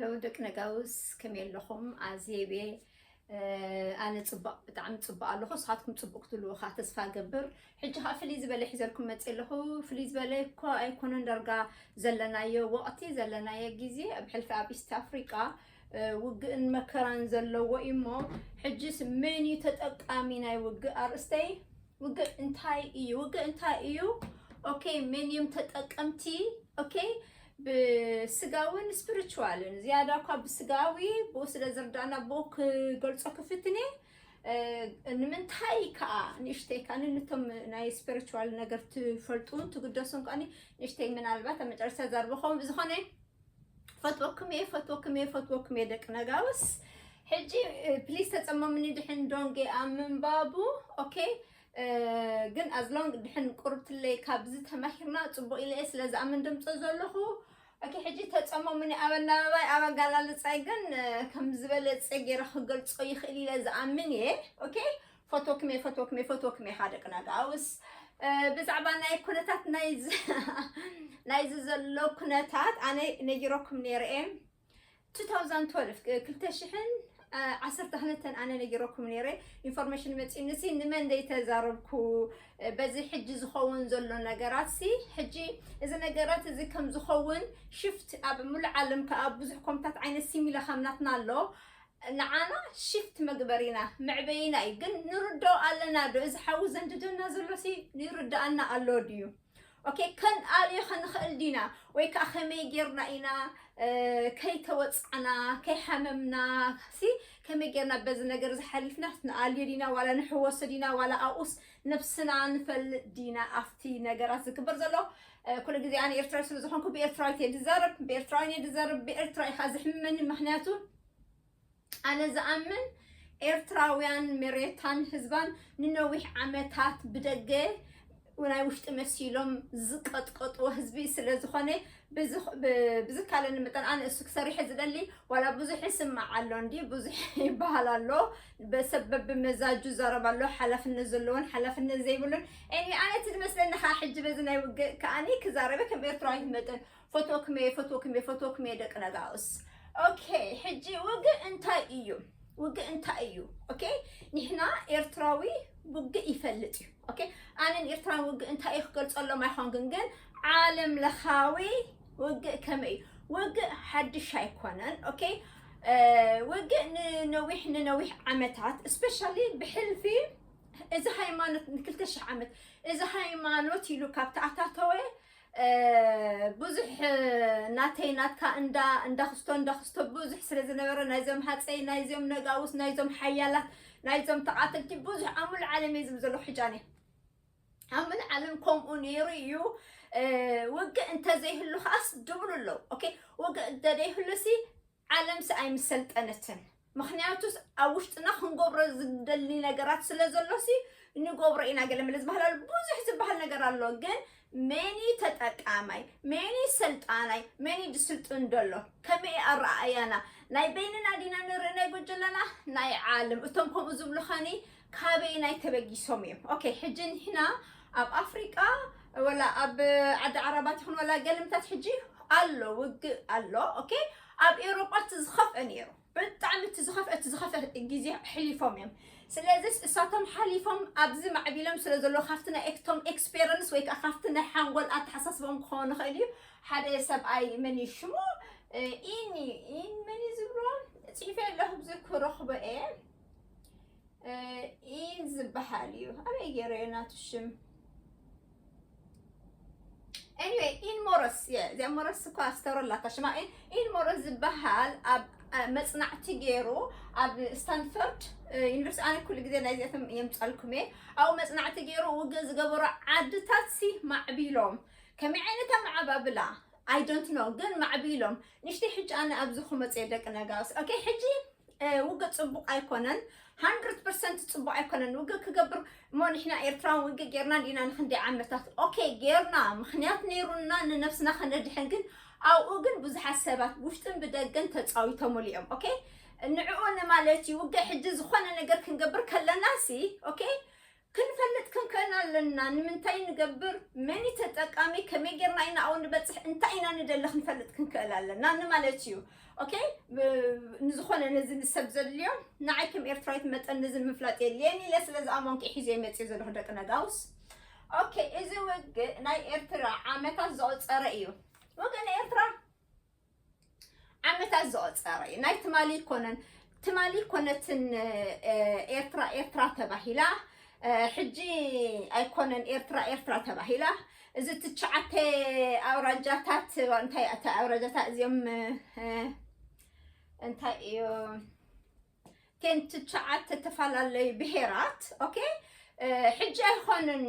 ለው ደቂ ነጋውስ ከመይ ኣለኹም? ኣዜብ እየ። ኣነ ጽቡቕ፣ ብጣዕሚ ጽቡቕ ኣለኹ። ንስኻትኩም ጽቡቕ ክትህልዉ ከዓ ተስፋ እገብር። ሕጂ ከዓ ፍልይ ዝበለ ሒዘልኩም መጽእ ኣለኹ። ፍልይ ዝበለ እኮ ኣይኮነን ዳርጋ ዘለናዮ ወቕቲ፣ ዘለናዮ ግዜ። ኣብ ሕልፊ ኣብ ኢስት ኣፍሪቃ ውግእን መከራን ዘለዎ እዩ እሞ፣ ሕጂስ መን እዩ ተጠቃሚ ናይ ውግእ? ኣርእስተይ ውግእ እንታይ እዩ? ውግእ እንታይ እዩ? ኦኬ፣ መን እዮም ተጠቀምቲ? ኦኬ፣ ብስጋውን ስፒሪቹዋልን ዝያዳ እኳ ብስጋዊ ብኡ ስለ ዝርዳእና ብኡ ክገልጾ ክፍትን እየ። ንምንታይ ከዓ ንእሽተይ ከዓ ንቶም ናይ ስፒሪቹዋል ነገር ትፈልጡን ትግደሱን ከዓ ንእሽተይ ምናልባት ኣብ መጨረሻ ዘርብኸም ብዝኾነ ፈትወኩም እየ፣ ፈትወኩም እየ፣ ፈትወኩም እየ ደቂ ነጋውስ። ሕጂ ፕሊስ ተጸመሙኒ ድሕን ዶንጌ ኣብ ምንባቡ። ኦኬ፣ ግን ኣዝሎንግ ድሕን ቁርብትለይ ካብዚ ተማሂርና ጽቡቕ ኢለ እየ ስለ ዝኣምን ድምጾ ዘለኹ። ኦኬ፣ ሕጂ ተጸመሙኒ ኣብ ኣናባባይ ኣብ ኣጋላልጻይ ግን ከም ዝበለጸ ገይረ ክገልጾ ይኽእል ኢለ ዝኣምን እየ። ኦኬ፣ ፈትወኩም እየ፣ ፈትወኩም እየ፣ ፈትወኩም እየ ደቂ ነጋውስ። ብዛዕባ ናይ ኩነታት ናይዚ ናይዚ ዘሎ ኩነታት ኣነ ነጊረኩም ነይረ እየ። two thousand twelve ክልተ ሽሕን ዓሰርተ ክልተን ኣነ ነጊረኩም ነይረ። ኢንፎርሜሽን መፂኡኒ ሲ ንመን ዘይተዛረብኩ በዚ ሕጂ ዝኸውን ዘሎ ነገራት ሲ ሕጂ እዚ ነገራት እዚ ከም ዝኸውን ሽፍት ኣብ ሙሉእ ዓለም ከዓ ብዙሕ ኮምታት ዓይነት ሲሚላ ከምናትና ኣሎ። ንዓና ሽፍት መግበሪና መዕበይና እዩ። ግን ንርዶ ኣለና ዶ? እዚ ሓዊ ዘንድደና ዘሎ ሲ ይርዳኣና ኣሎ ድዩ? ኦኬ፣ ከንኣልዮ ከንኽእል ዲና? ወይ ከዓ ከመይ ጌርና ኢና ከይተወፃዕና ከይሓመምና ሲ ከመይ ጌርና በዚ ነገር ዝሓሊፍና? ንኣልዮ ዲና ዋላ ንሕወሶ ዲና ዋላ ኣብኡስ ነብስና ንፈልጥ ዲና ኣብቲ ነገራት ዝግበር ዘሎ? ኩሉ ግዜ ኣነ ኤርትራዊ ስለ ዝኾንኩ ብኤርትራዊት እየ ዝዛረብ፣ ብኤርትራውያን እየ ዝዛረብ፣ ብኤርትራ ኢኻ ዝሕምመኒ። ምክንያቱ ኣነ ዝኣምን ኤርትራውያን መሬታን ህዝባን ንነዊሕ ዓመታት ብደገ ናይ ውሽጢ መሲሎም ዝቀጥቀጥዎ ህዝቢ ስለ ዝኾነ ብዝካለኒ መጠን ኣነ እሱ ክሰሪሐ ዝደሊ ዋላ ብዙሕ ይስማዕ ኣሎ እንዲ ብዙሕ ይበሃል ኣሎ። በሰብ በብመዛጁ ዘረብ ኣሎ፣ ሓላፍነት ዘለዎን ሓላፍነት ዘይብሉን። እኒ ኣነ እቲ ዝመስለኒ ከዓ ሕጂ በዚ ናይ ውግእ ከዓኒ ክዛረበ ከም ኤርትራዊት መጠን ፈትወክሜ ፈትወክሜ ፈትወክሜ ደቂ ነጋውስ። ኦኬ፣ ሕጂ ውግእ እንታይ እዩ? ውግእ እንታይ እዩ? ኦኬ፣ ንሕና ኤርትራዊ ውግእ ይፈልጥ እዩ። ኦኬ፣ ኣነን ኤርትራን ውግእ እንታይ እዩ ክገልጸሎም ኣይኮንግን፣ ግን ዓለም ለኻዊ ውግእ ከመይ እዩ? ውግእ ሓድሽ ኣይኮነን። ኦኬ፣ ውግእ ንነዊሕ ንነዊሕ ዓመታት ስፔሻሊ ብሕልፊ እዚ ሃይማኖት ንክልተ ሽሕ ዓመት እዚ ሃይማኖት ኢሉ ካብ ተኣታተወ ብዙሕ ናተይ ናትካ እንዳ እንዳክስቶ እንዳክስቶ ብዙሕ ስለ ዝነበረ ናይዞም ሃፀይ ናይዞም ነጋውስ ናይዞም ሓያላት ናይዞም ተቃተልቲ ብዙሕ ኣብ ሙሉእ ዓለም እየ ዝብል ዘለኹ ሕጃነ ኣብ ሙሉእ ዓለም ከምኡ ነይሩ እዩ። ውግእ እንተዘይህሉ ከኣስ ድብሉ ኣለዉ። ኦኬ፣ ውግእ እንተዘይህሉ ሲ ዓለምሲ ኣይምሰልጠነትን። ምክንያቱስ ኣብ ውሽጥና ክንገብሮ ዝደሊ ነገራት ስለ ዘሎሲ ንገብሮ ኢና። ገለ መለ ዝበሃል ኣሎ፣ ብዙሕ ዝበሃል ነገር ኣሎ። ግን መኒ ተጠቃማይ፣ መኒ ሰልጣናይ፣ መኒ ድስልጥን ደሎ፣ ከመይ ኣረኣእያና ናይ በይንና ዲና ንርኢ ናይ ጎጀለና ናይ ዓለም እቶም ከምኡ ዝብሉ ኸኒ ካበይናይ ተበጊሶም እዮም? ኦኬ፣ ሕጂ ንሕና ኣብ ኣፍሪቃ ወላ ኣብ ዓዲ ዓረባት ይኹን ወላ ገልምታት ሕጂ ኣሎ፣ ውግእ ኣሎ። ኦኬ፣ ኣብ ኤውሮጳ እቲ ዝኸፍአ ነይሩ፣ ብጣዕሚ እቲ ዝኸፍአ እቲ ዝኸፍአ ግዜ ሕሊፎም እዮም። ስለዚስ እሳቶም ሓሊፎም ኣብዚ ማዕቢሎም ስለ ዘለዉ ካብቲ ናይ ኤክቶም ኤክስፔረንስ ወይ ከዓ ካብቲ ናይ ሓንጎል ኣተሓሳስቦም ክኸውን ይኽእል እዩ። ሓደ ሰብኣይ መን እዩ ሽሙ? ኢን ኢን መን እዩ ዝብሎ? ፅሒፈ ኣለኹ ብዚ ክረኽቦ እየ። ኢን ዝበሃል እዩ። ኣበይ ገይረዮ ናቱ ሽም? Anyway፣ ኢን ሞረስ እዚኣ ሞረስ እኳ ኣስተውረላታ ሽማ ኢን ኢን ሞረስ ዝበሃል ኣብ መፅናዕቲ ገይሩ ኣብ ስታንፈርድ ዩኒቨርሲቲ። ኣነ ኩሉ ግዜ ናይዚኣቶም የምፀልኩም እየ። ኣብኡ መፅናዕቲ ገይሩ ውግእ ዝገበሩ ዓድታት ሲ ማዕቢሎም ከመይ ዓይነት ኣመዓባብላ I don't know፣ ግን ማዕቢሎም ንሽተይ ሕጂ ኣነ ኣብዚ ክመፅእ ደቂ ነጋውስ። ኦኬ፣ ሕጂ ውግእ ፅቡቅ ኣይኮነን። ሃንድረድ ፐርሰንት ፅቡቅ ኣይኮነን ውግእ ክገብር እሞ ንሕና ኤርትራውን ውግእ ጌርና እንዲና ንክንደይ ዓመታት? ኦኬ ጌርና፣ ምክንያት ነይሩና ንነብስና ከነድሕን። ግን ኣብኡ ግን ብዙሓት ሰባት ውሽጥን ብደገን ተፃዊቶምሉ እዮም። ኦኬ፣ ንዕኡ ንማለት እዩ። ውግእ ሕጂ ዝኾነ ነገር ክንገብር ከለና ሲ ኦኬ ክንፈልጥ ክንክእል ኣለና። ንምንታይ ንገብር፣ መን እዩ ተጠቃሚ፣ ከመይ ጌርና ኢና ኣብኡ ንበፅሕ፣ እንታይ ኢና ንደሊ ክንፈልጥ ክንክእል ኣለና ንማለት እዩ። ኦኬ፣ ንዝኾነ ነዚ ንሰብ ዘድልዮ፣ ንዓይ ከም ኤርትራዊት መጠን ነዚ ምፍላጥ የድልየኒ ኢለ ስለ ዝኣመንኩ ሒዘ መፅእ ዘለኹ ደቂ ነጋውስ። ኦኬ፣ እዚ ውግእ ናይ ኤርትራ ዓመታት ዘቆፀረ እዩ። ውግእ ናይ ኤርትራ ዓመታት ዘቆፀረ እዩ። ናይ ትማሊ ይኮነን፣ ትማሊ ኮነትን ኤርትራ ኤርትራ ተባሂላ፣ ሕጂ ኣይኮነን ኤርትራ ኤርትራ ተባሂላ። እዚ ትሽዓተ ኣውራጃታት፣ እንታይ ኣውራጃታት እዚኦም፣ እንታይ እዩ፣ ቴን ትሽዓተ ተፈላለዩ ብሄራት። ኦኬ፣ ሕጂ ኣይኮንን፣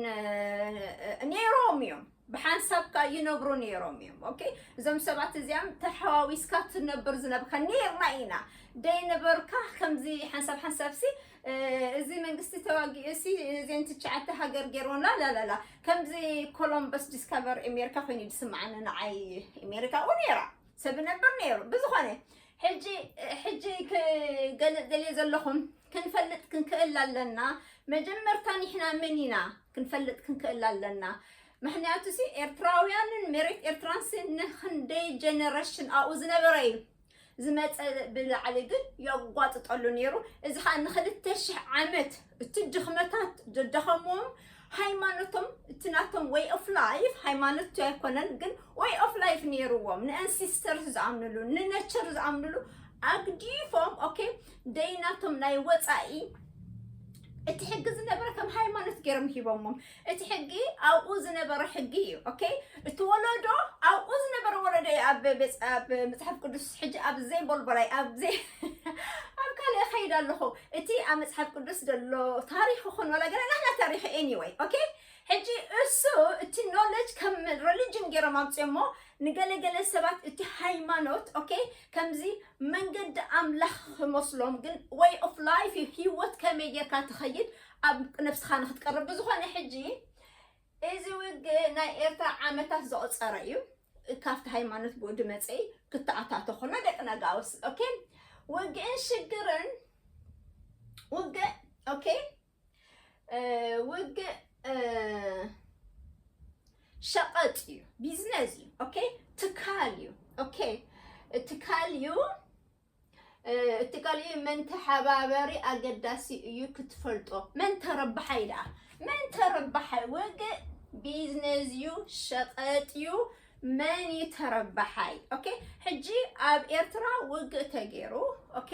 ነይሮም እዮም፣ ብሓንሳብ ከኣ ይነብሩ ነይሮም እዮም። ኦኬ፣ እዞም ሰባት እዚኣም ተሓዋዊስካ ትነብር ዝነብካ ነይርና ኢና። ደይነበርካ ከምዚ ሓንሳብ ሓንሳብ ሲ፣ እዚ መንግስቲ ተዋጊኡ ሲ እዚን ትሽዓተ ሃገር ገይሮና ላላላ፣ ከምዚ ኮሎምበስ ዲስካቨር ኣሜሪካ ኮይኑ ዝስምዓኒ ንዓይ። ኣሜሪካ ኡ ነይራ፣ ሰብ ነበር ነይሩ። ብዝኾነ ሕጂ ሕጂ ክገልጽ ደልየ ዘለኹም፣ ክንፈልጥ ክንክእል ኣለና። መጀመርታ ንሕና መን ኢና ክንፈልጥ ክንክእል ኣለና። ምክንያቱ ሲ ኤርትራውያንን መሬት ኤርትራን ሲ ንክንደይ ጀነሬሽን ኣብኡ ዝነበረ እዩ። ዝመፀ ብላዕሊ ግን የጓጥጠሉ ነይሩ። እዚ ከዓ ንክልተ ሽሕ ዓመት እቲ ድኽመታት ዘደኸምዎም ሃይማኖቶም፣ እቲ ናቶም ወይ ኦፍ ላይፍ፣ ሃይማኖት ኣይኮነን ግን ወይ ኦፍ ላይፍ ነይርዎም፣ ንኣንሲስተርስ ዝኣምንሉ፣ ንነቸር ዝኣምንሉ ኣግዲፎም። ኦኬ፣ ደይናቶም ናይ ወፃኢ እቲ ሕጊ ዝነበረ ከም ሃይማኖት ገይሮም ሂቦሞም። እቲ ሕጊ ኣብኡ ዝነበረ ሕጊ እዩ። ኦኬ፣ እቲ ወለዶ ኣብኡ ዝነበረ ወለዶ እዩ። ኣብ ቤት- ኣብ መፅሓፍ ቅዱስ ሕጂ ኣብ ዘይቦልቦላይ ኣብ ዘይ ኣብ ካልእ እኸይድ ኣለኹ። እቲ ኣብ መፅሓፍ ቅዱስ ዘሎ ታሪኽ ይኹን ዋላ ገለ ናሕና ታሪኽ ኤኒወይ። ኦኬ፣ ሕጂ እሱ እቲ ኖሌጅ ከም ሪሊጅን ገይሮም ኣምፅኦሞ። ንገለገለ ሰባት እቲ ሃይማኖት፣ ኦኬ፣ ከምዚ መንገዲ ኣምላኽ ክመስሎም፣ ግን ወይ ኦፍ ላይፍ እዩ። ህይወት ከመይ ጌርካ ትኸይድ ኣብ ነብስኻ ንክትቀርብ። ብዝኾነ ሕጂ እዚ ውግእ ናይ ኤርትራ ዓመታት ዘቆፀረ እዩ። ካብቲ ሃይማኖት ብኡ ድመፀ እዩ። ክተኣታተኹና ደቂ ነጋውስ። ኦኬ፣ ውግእን ሽግርን፣ ውግእ፣ ኦኬ፣ ውግእ ሸቐጥ እዩ፣ ቢዝነስ እዩ። ኦኬ፣ ትካል እዩ። ኦኬ፣ ትካል እዩ። እቲ ካልእ መን ተሓባበሪ ኣገዳሲ እዩ ክትፈልጦ። መን ተረባሓይ ደኣ? መን ተረባሓይ? ውግእ ቢዝነስ እዩ፣ ሸቐጥ እዩ። መን እዩ ተረባሓይ? ኦኬ፣ ሕጂ ኣብ ኤርትራ ውግእ ተገይሩ። ኦኬ፣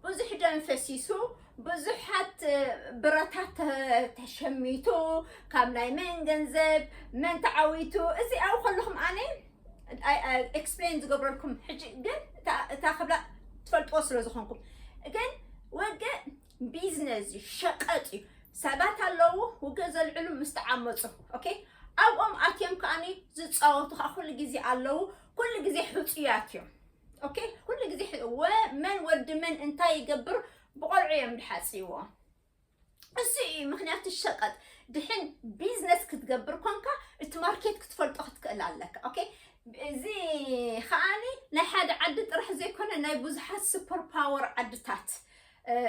ብዙሕ ደም ፈሲሱ፣ ብዙሓት ብረታት ተሸሚቱ፣ ካብ ናይ መን ገንዘብ መን ተዓዊቱ፣ እዚ ኣብ ከለኹም ኣነ ኤክስፕሌን ዝገብረልኩም። ሕጂ ግን እታ ክብላ ትፈልጥዎ ስለ ዝኾንኩም። ግን ውግእ ቢዝነስ እዩ፣ ሸቐጥ እዩ። ሰባት ኣለዉ ውግእ ዘልዕሉ ምስ ተዓመፁ። ኦኬ፣ ኣብኦም ኣትዮም ከኣኒ ዝፃወቱ ከዓ ኩሉ ግዜ ኣለዉ። ኩሉ ግዜ ሕፁያት እዮም። ኦኬ፣ ኩሉ ግዜ መን ወዲ መን እንታይ ይገብር ብቆልዑ እዮም ድሓፅይዎ። እሱ እዩ ምክንያቱ ሸቐጥ። ድሕን ቢዝነስ ክትገብር ኮንካ እቲ ማርኬት ክትፈልጦ ክትክእል ኣለካ። ኦኬ፣ እዚ ከዓኒ ናይ ሓደ ዓዲ ጥራሕ ዘይኮነ ናይ ብዙሓት ሱፐር ፓወር ዓድታት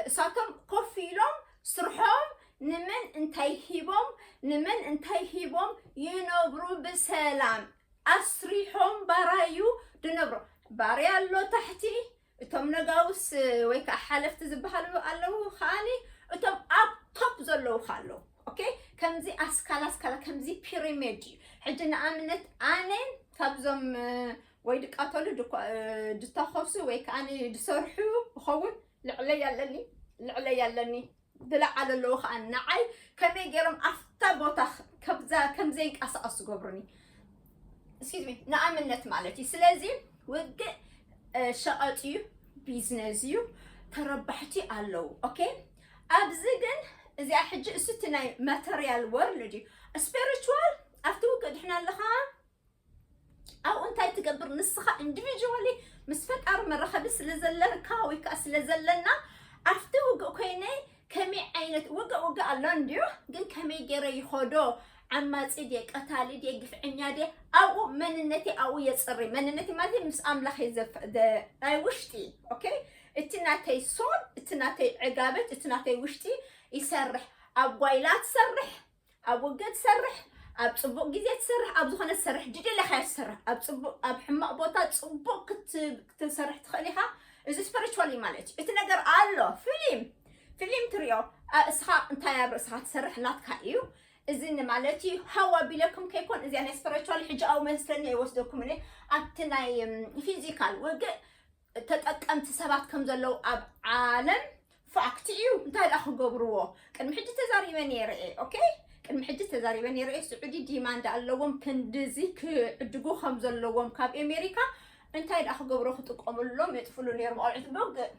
እሳቶም ኮፍ ኢሎም ስርሖም ንመን እንታይ ሂቦም ንመን እንታይ ሂቦም ይነብሩ ብሰላም። ኣስሪሖም ባራዩ ድነብሩ። ባርያ ኣሎ ታሕቲ። እቶም ነጋውስ ወይ ከዓ ሓለፍቲ ዝበሃሉ ኣለዉ ከዓኒ እቶም ኣብ ቶፕ ዘለዉ ኣለዉ። ኦኬ፣ ከምዚ ኣስካላ ኣስካላ ከምዚ ፒራሚድ እዩ። ሕጂ ንኣብነት ኣነ ካብዞም ወይ ድቃተሉ ድተኸሱ ወይ ከዓ ድሰርሑ ይኸውን ልዕለይ ኣለኒ ልዕለይ ኣለኒ ዝለዓለ ኣለዉ ከዓ ንዓይ ከመይ ገይሮም ኣብታ ቦታ ከምዛ ከም ዘይንቀሳቀስ ዝገብሩኒ። እስኪዝ ሚ ንኣብነት ማለት እዩ። ስለዚ ውግእ ሸቐጥ እዩ፣ ቢዝነስ እዩ፣ ተረባሕቲ ኣለዉ። ኦኬ፣ ኣብዚ ግን እዚኣ ሕጂ እሱ እቲ ናይ ማተርያል ወርልድ እዩ። ስፒሪቹዋል ኣብቲ ውግእ ድሕና ኣለኻ ኣብኡ እንታይ ትገብር ንስኻ ኢንዲቪጁዋሊ ምስ ፈጣሪ መራኸቢ ስለ ዘለካ ወይ ከዓ ስለ ዘለና ኣብቲ ውግእ ኮይነ ከመይ ዓይነት ውግእ ውግእ ኣሎ እንድዩ ግን ከመይ ገይረ ይኸዶ ዓማፂ ድየ ቀታሊ ድየ ግፍዐኛ ድየ ኣብኡ መንነተይ ኣብኡ የፅሪ መንነተይ ማለት ምስ ኣምላኽ ናይ ውሽጢ ኦኬ እቲ ናተይ ሶል እቲ ናተይ ዕጋበት እቲ ናተይ ውሽጢ ይሰርሕ ኣብ ጓይላ ትሰርሕ፣ ኣብ ውግእ ትሰርሕ፣ ኣብ ጽቡቕ ግዜ ትሰርሕ፣ ኣብ ዝኾነ ትሰርሕ፣ ድደለኻዮ ትሰርሕ፣ ኣብ ጽቡቕ፣ ኣብ ሕማቕ ቦታ ጽቡቕ ክት-፣ ክትሰርሕ ትኽእል ኢኻ። እዚ ስፒሪቹዋል እዩ ማለት እዩ። እቲ ነገር ኣሎ፣ ፊልም፣ ፊልም ትሪኦ፣ ኣ-፣ እስኻ እንታይ ኣብ ርእስኻ ትሰርሕ ናትካ እዩ። እዚ ንማለት እዩ። ሃው ኣቢለኩም ከይኮን፣ እዚኣ ናይ ስፒሪቹዋል ሕጂ ኣብ መስለኒ ኣይወስደኩም እኔ። ኣብቲ ናይ፣ እም፣ ፊዚካል ውግእ ተጠቀምቲ ሰባት ከም ዘለዉ ኣብ ዓለም ፋክት እዩ። እንታይ ደኣ ክገብርዎ? ቅድሚ ሕጂ ተዛሪበ ነይረ እየ። ኦኬ፣ ቅድሚ ሕጂ ተዛሪበ ነይረ እየ። ስዑዲ ዲማንድ ኣለዎም፣ ክንድዚ ክዕድጉ ከም ዘለዎም ካብ ኣሜሪካ። እንታይ ደኣ ክገብሮ ክጥቀምሎም የጥፍሉ ነይሮም ኣውዕት ብውግእ።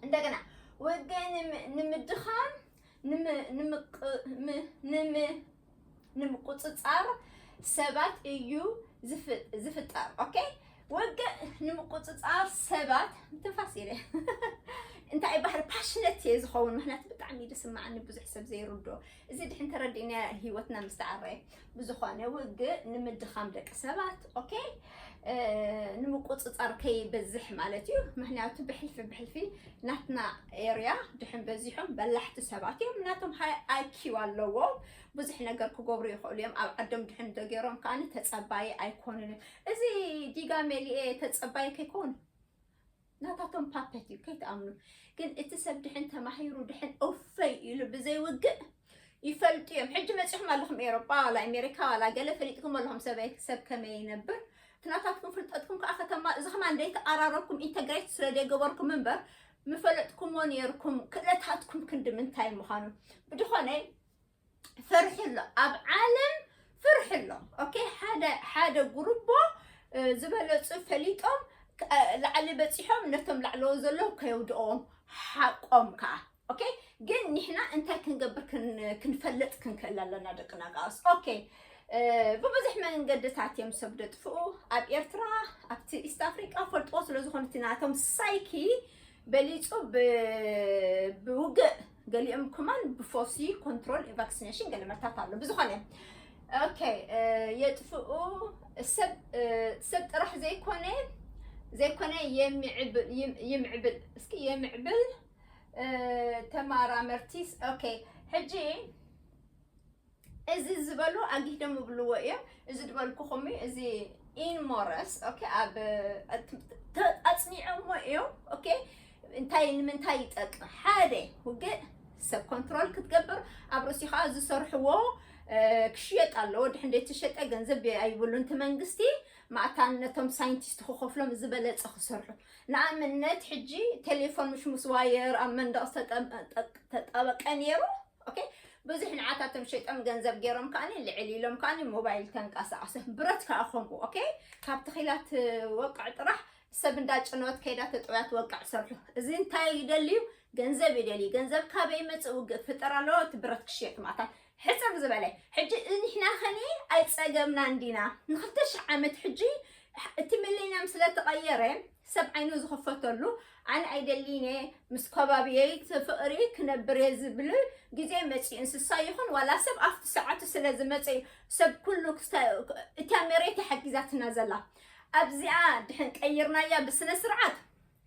እንደገና ውግእ ንም-፣ ንምድኻም፣ ንም-፣ ንምቅ-፣ ም-፣ ንም-፣ ንምቁጽጻር ሰባት እዩ ዝፍ-፣ ዝፍጠር። ኦኬ፣ ውግእ ንምቁጽጻር ሰባት፣ ትንፋስ ኢለ እንታይ ባህሪ ፓሽነት እየ ዝኸውን፣ ምክንያቱ ብጣዕሚ እዩ ዝስምዓኒ ብዙሕ ሰብ ዘይርድኦ። እዚ ድሕን ተረዲእና ህይወትና ምስ ተዓረየ። ብዝኾነ ውግእ ንምድኻም ደቂ ሰባት፣ ኦኬ፣ እ፣ ንምቁጽጻር ከይበዝሕ ማለት እዩ። ምክንያቱ ብሕልፊ ብሕልፊ ናትና ኤርያ ድሕን በዚሖም በላሕቲ ሰባት እዮም። ናቶም ሃይ ኣይ ኪው ኣለዎም። ብዙሕ ነገር ክገብሩ ይኽእሉ እዮም። ኣብ ዓዶም ድሕን ተገይሮም ከኣ ተጸባይ ኣይኮኑን እዮም። እዚ ዲጋ መሊኤ ተጸባይ ከይኮኑ ናታቶም ፓፐት እዩ፣ ከይትኣምኑ። ግን እቲ ሰብ ድሕን ተማሂሩ፣ ድሕን ኦፈይ ኢሉ ብዘይውግእ ይፈልጡ እዮም። ሕጂ መጺኹም ኣለኹም ኤሮጳ፣ ዋላ ኣሜሪካ፣ ዋላ ገለ ፈሊጥኩም ኣለኹም ሰበይ-፣ ሰብ ከመይ ይነብር። እቲ ናታትኩም ፍልጠትኩም ከኣ ከተማ-፣ እዚ ከማን ደይተኣራረብኩም፣ ኢንተግሬት ስለ ደይገበርኩም እምበር፣ ምፈለጥኩሞ ነይርኩም፣ ክእለታትኩም ክንዲ ምንታይ ምዃኑ። ብድኾነ፣ ፍርሒ ኣሎ፣ ኣብ ዓለም ፍርሒ ኣሎ። ኦኬ፣ ሓደ፣ ሓደ ጉሩቦ፣ እ፣ ዝበለጹ ፈሊጦም፣ እ፣ ላዕሊ በጺሖም፣ ነቶም ላዕለዎ ዘለዉ ከየውድኦም፣ ሓቆም ከኣ። ኦኬ፣ ግን ንሕና እንታይ ክንገብር ክን-፣ ክንፈልጥ ክንክእል ኣለና፣ ደቂ ነጋውስ። ኦኬ፣ እ፣ ብብዙሕ መንገድታት እዮም ሰብ ደጥፍኡ። ኣብ ኤርትራ፣ ኣብቲ ኢስት ኣፍሪቃ ፈልጥዎ ስለ ዝኾኑ፣ እቲ ናቶም ሳይኪ በሊጹ ብ-፣ ብውግእ፣ ገሊኦም ከማን ብፎሲ ኮንትሮል ቫክሲኔሽን ገለ መታት ኣሎ። ብዝኾነ፣ ኦኬ፣ እ፣ የጥፍኡ ሰብ፣ እ፣ ሰብ ጥራሕ ዘይኮነ፣ ዘይኮነ የሚዕብል፣ ይም-፣ ይምዕብል፣ እስኪ የሚዕብል፣ እ፣ ተማራመርቲስ፣ ኦኬ፣ ሕጂ እዚ ዝበሉ ኣጊህ ደም ይብልዎ እዮም። እዚ ዝበልኩኹም እዩ። እዚ ኢንሞረስ፣ ኦኬ፣ ኣብ፣ ተ-፣ ኣጽኒዖሞ እዮም። ኦኬ፣ እንታይ ንምንታይ ይጠቅም? ሓደ፣ ውግእ ሰብ ኮንትሮል ክትገብር፣ ኣብ ርእሲ ኸዓ ዝሰርሕዎ፣ እ፣ ክሽየጥ ኣለዎ። ድሕን ደይተሸጠ ገንዘብ ኣይብሉን። እቲ መንግስቲ ማእታን ነቶም ሳይንቲስት ክኸፍሎም ዝበለጸ ክሰርሑ። ንኣብነት፣ ሕጂ ቴሌፎን ምሽ ምስ ዋየር ኣብ መንደቕ ዝተጠም-፣ ጠ-፣ ተጣበቀ ነይሩ። ኦኬ፣ ብዙሕ ንዓታቶም ሸይጦም ገንዘብ ገይሮም ከኣኒ ልዕል ኢሎም ከኣኒ ሞባይል ተንቀሳቐሰ። ብረት ከኣ ከምኡ። ኦኬ፣ ካብ ተኺላ ትወቅዕ ጥራሕ ሰብ እንዳጨነወት ከይዳ ተጠውያ ትወቅዕ ሰርሑ። እዚ እንታይ ይደልዩ? ገንዘብ ይደልዩ። ገንዘብ ካበይ ይመጽእ? ውግእ ክፍጠር ኣለዎ። እቲ ብረት ክሽየጥ ማእታን ሕጽር ዝበለ። ሕጂ ንሕና ኸኒ ኣይጸገምናን ዲና? ንክልተ ሽሕ ዓመት ሕጂ እቲ ሚሌንየም ስለ ተቐየረ ሰብ ዓይኑ ዝኸፈተሉ፣ ኣነ ኣይደልይን እየ፣ ምስ ከባቢየይ ፍቕሪ ክነብር እየ ዝብል ግዜ መጺኡ። እንስሳ ይኹን ዋላ ሰብ ኣብቲ ሰዓቱ ስለ ዝመጸ እዩ። ሰብ ኩሉ ክስተ-፣ እታ መሬት እያ ሓጊዛትና ዘላ። ኣብዚኣ ድሕን ቀይርናያ ብስነ ስርዓት፣